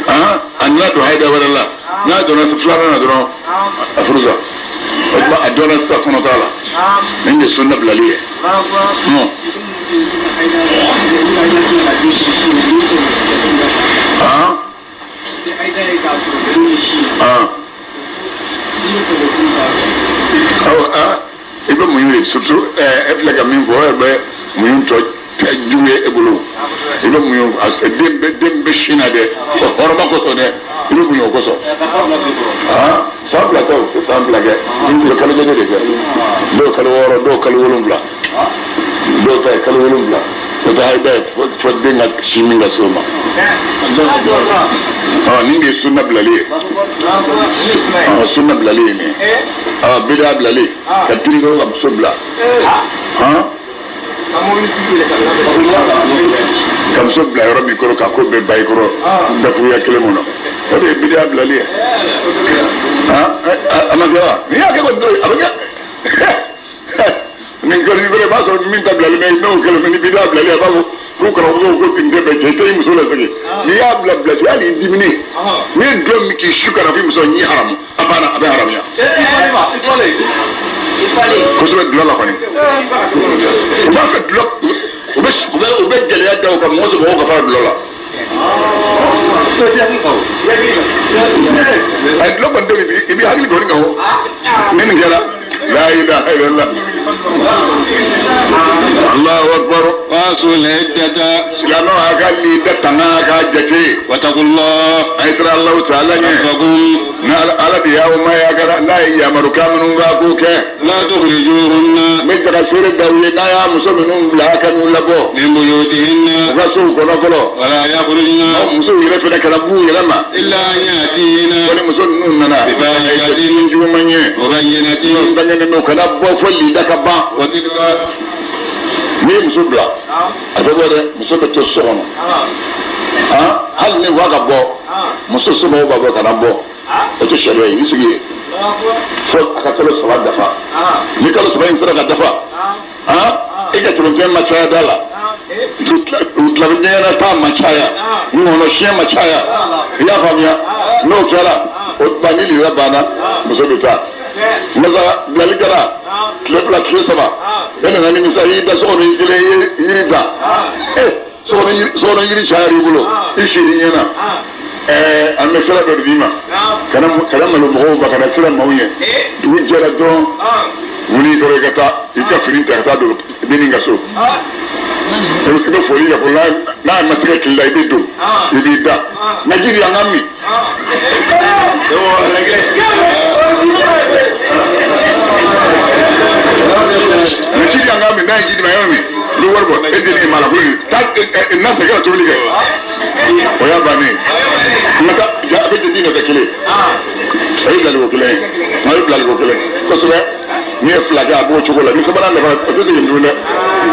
A nana don hayida wɛrɛ la. N'a donna filanan na dɔrɔn a furu sa. O tuma a dɔnna sisan kɔnɔ t'a la. Nin de ye sunna bilali ye. Awɔ i bɛ muɲu de surtout e filɛ ka min fɔ o yɛrɛ bɛ muɲu tɔ jugu ye e bolo. I bɛ muɲu den bɛ sin na dɛ o hɔrɔnba kosɔn dɛ i bɛ muɲu o kosɔn. San 2 tɛ o tɛ san 2 kɛ i bɛ kalo jate de kɛ dɔw kalo 6 dɔw kalo 7 dɔw ta ye kalo 7 o tɛ hayida ye fo den ka sin min ka s'o ma. Nin de ye sunna bilali ye. Sunna bilali ye nin ye. Bida bilali ka girin dɔrɔn ka muso bila. Ka muso bila yɔrɔ min kɔrɔ ka ko bɛɛ ba i kɔrɔ dafuruya kelen kɔnɔ o de ye bida bilali ye. A ma kɛ wa? N'i y'a kɛ kɔni dɔrɔn a bɛ kɛ. Nin kɔni i b'a sɔrɔ min ta bilali mɛ n'o kɛlen mɛ ni bida bilali a b'a fɔ k'u karamɔgɔw ko nin tɛ bɛn cɛ i tɛ i muso lasegin. N'i y'a bila bila hali i diminen n'i ye dulɔ min k'i su ka na f'i muso ɲi haramu a banna a bɛ haramuya. Kosɛbɛ dulɔ la kɔni. U b'a fɛ dulɔ u bɛ gɛlɛya da u kan mɔgɔ tɛ mɔgɔw ka fara dulɔ la. A ye dulɔ kɔni i b'i hakili kɔni kan o. Ni nin kɛra la ilaha illallah. Allahu akbar. وأحصوا العدة. Silamɛw a ka lida tanga a k'a jate. واتقوا الله. A ye siran Alahu taala ɲɛ. ربكم. N'a ala de y'aw ma y'a kɛra n'a ye yamarukan minnu k'a k'o kɛ. لا تخرجوهن. N bɛ daga seere d'aw ye n'a y'a muso minnu bila a ka n'u labɔ. من بيوتهن. U ka sow kɔnɔ fɔlɔ. ولا يخرجن. Musow yɛrɛ fana kana b'u yɛrɛ ma. إلا أن يأتين. Ko ni muso ninnu nana. بفاحشة. Juguman ye. مبينة. Bangenen don kana bɔ fo lida ka ban. وتلك. N'i ye muso bila a tɛ bɔ dɛ muso bɛ to so kɔnɔ. Hali ni wa ka bɔ muso somɔgɔw b'a bɔ ka na bɔ o tɛ sariya ye i sigi yen fo a ka kalo 3 dafa. Ni kalo 3 in sera ka dafa e ka tɛmɛfɛn ma caya da la u ɲɛgɛnna ta ma caya ŋɔnɔ siɲɛ ma caya i y'a faamuya n'o kɛra o tuma ni lida banna muso bɛ taa. Masa bilali kɛra tile 2 tile 3 e nana nimisa i y'i da so kɔnɔ i kelen i ye yiri da so kɔnɔ yiri cayara i bolo i siri ɲɛna an bɛ sira dɔ de d'i ma kana malo mɔgɔw ma kana sira maaw ɲɛ dugu jɛra dɔrɔn wuli i kɔrɔ i ka taa i ka fini ta ka taa don dennin ka so i bɛ foli kɛ fɔlɔ n'a ma se ka tile la i bɛ don i b'i da na jiri an ka min. Na jiri an ka min n'a ye ji di ma yɔrɔ min i bɛ wari bɔ e dennin ye maa la ko taa n'a sɛgɛn ka tobili kɛ o y'a bannen ye nka a bɛ jate nɔfɛ kelen o ye bilaliko kelen ye o ye bilaliko kelen kosɛbɛ n'i ye 2 kɛ a b'o cogo la ni sabanan dafa o tɛ segin tuguni dɛ.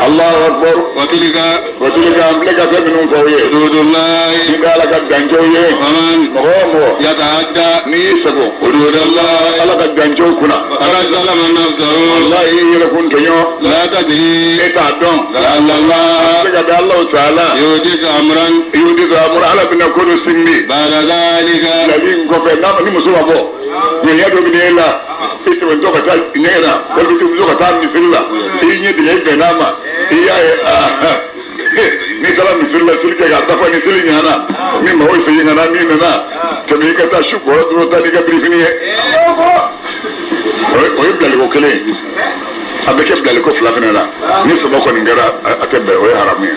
Allahu akbar. وتلك. وتلك an filɛ ka fɛn minnu fɔ aw ye. حدود الله. Ni bɛ Ala ka dancɛw ye. ومن. Mɔgɔ o mɔgɔ. يتعدى. N'i y'i sago. حدود الله. Ala ka dancɛw kunna. فقد ظلم نفسه. Walahi i yɛrɛ kun tɔɲɔ. لا تدري. E t'a dɔn. لعل الله. A bɛ se ka bɛn Alahu taala. يحدث أمرا. Yuhdisu amran Ala bɛna ko dɔ singi. بعد ذلك. Bilali in kɔfɛ n'a ni muso ma bɔ. Ɲɛɲɛ dɔ bɛ ne e la. I tɛmɛtɔ ka taa ɲɛgɛn na walima i tɛmɛtɔ ka taa misiri la. I ɲɛ dingɛ i bɛnn'a ma. I y'a ye n'i taara misiri la seli kɛ k'a dafa ni seli ɲana ni maaw segin ka na n'i nana tɛmɛ i ka taa su kɔrɔ dɔrɔn taa n'i ka birifini ye. O ye bilaliko kelen ye. A bɛ kɛ bilaliko 2 fana la. Ni 3 kɔni kɛra a tɛ bɛn o ye haramu ye.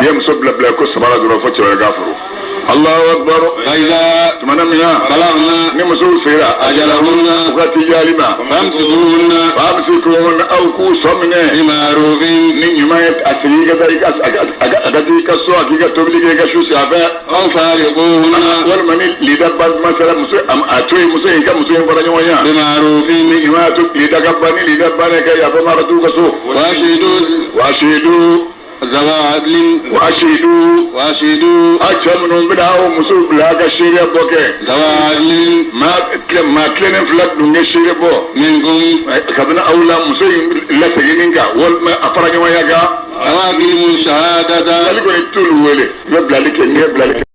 N'i ye muso bila bilaliko 3 la dɔrɔn fo cɛ wɛrɛ k'a furu. Allahu akbar. فإذا Tumana min na بلغن ni musow sera أجلهن u ka tijali ma, فامسكوهن فأمسكوهن, aw k'u sɔn minɛ بمعروف ni ɲuman ye. A sigi i ka taa i ka a ka t'i ka so, a k'i ka tobili kɛ, i ka su si a fɛ, أو فارقوهن walima ni lida ban tuma sera, muso a to yen, muso in ka muso in fara ɲɔgɔn ya بمعروف ni ɲuman y'a to lida ka ban. Ni lida bannen, ka yafa ma, ka t'u ka so. وأشهدوا وأشهدوا ذوى عدل وأشهدوا وأشهدوا A cɛ minnu bɛna aw musow bila a ka seereya bɔ kɛ, ذوى عدل maa tilennen fila dun kɛ seere bɔ منكم kabini aw la muso in laseginni kan walima a fara ɲɔgɔnya kan. وأقيموا الشهادة Bilali kɔni t'olu wele, i bɛ bilali kɛ, n'i ye bilali kɛ.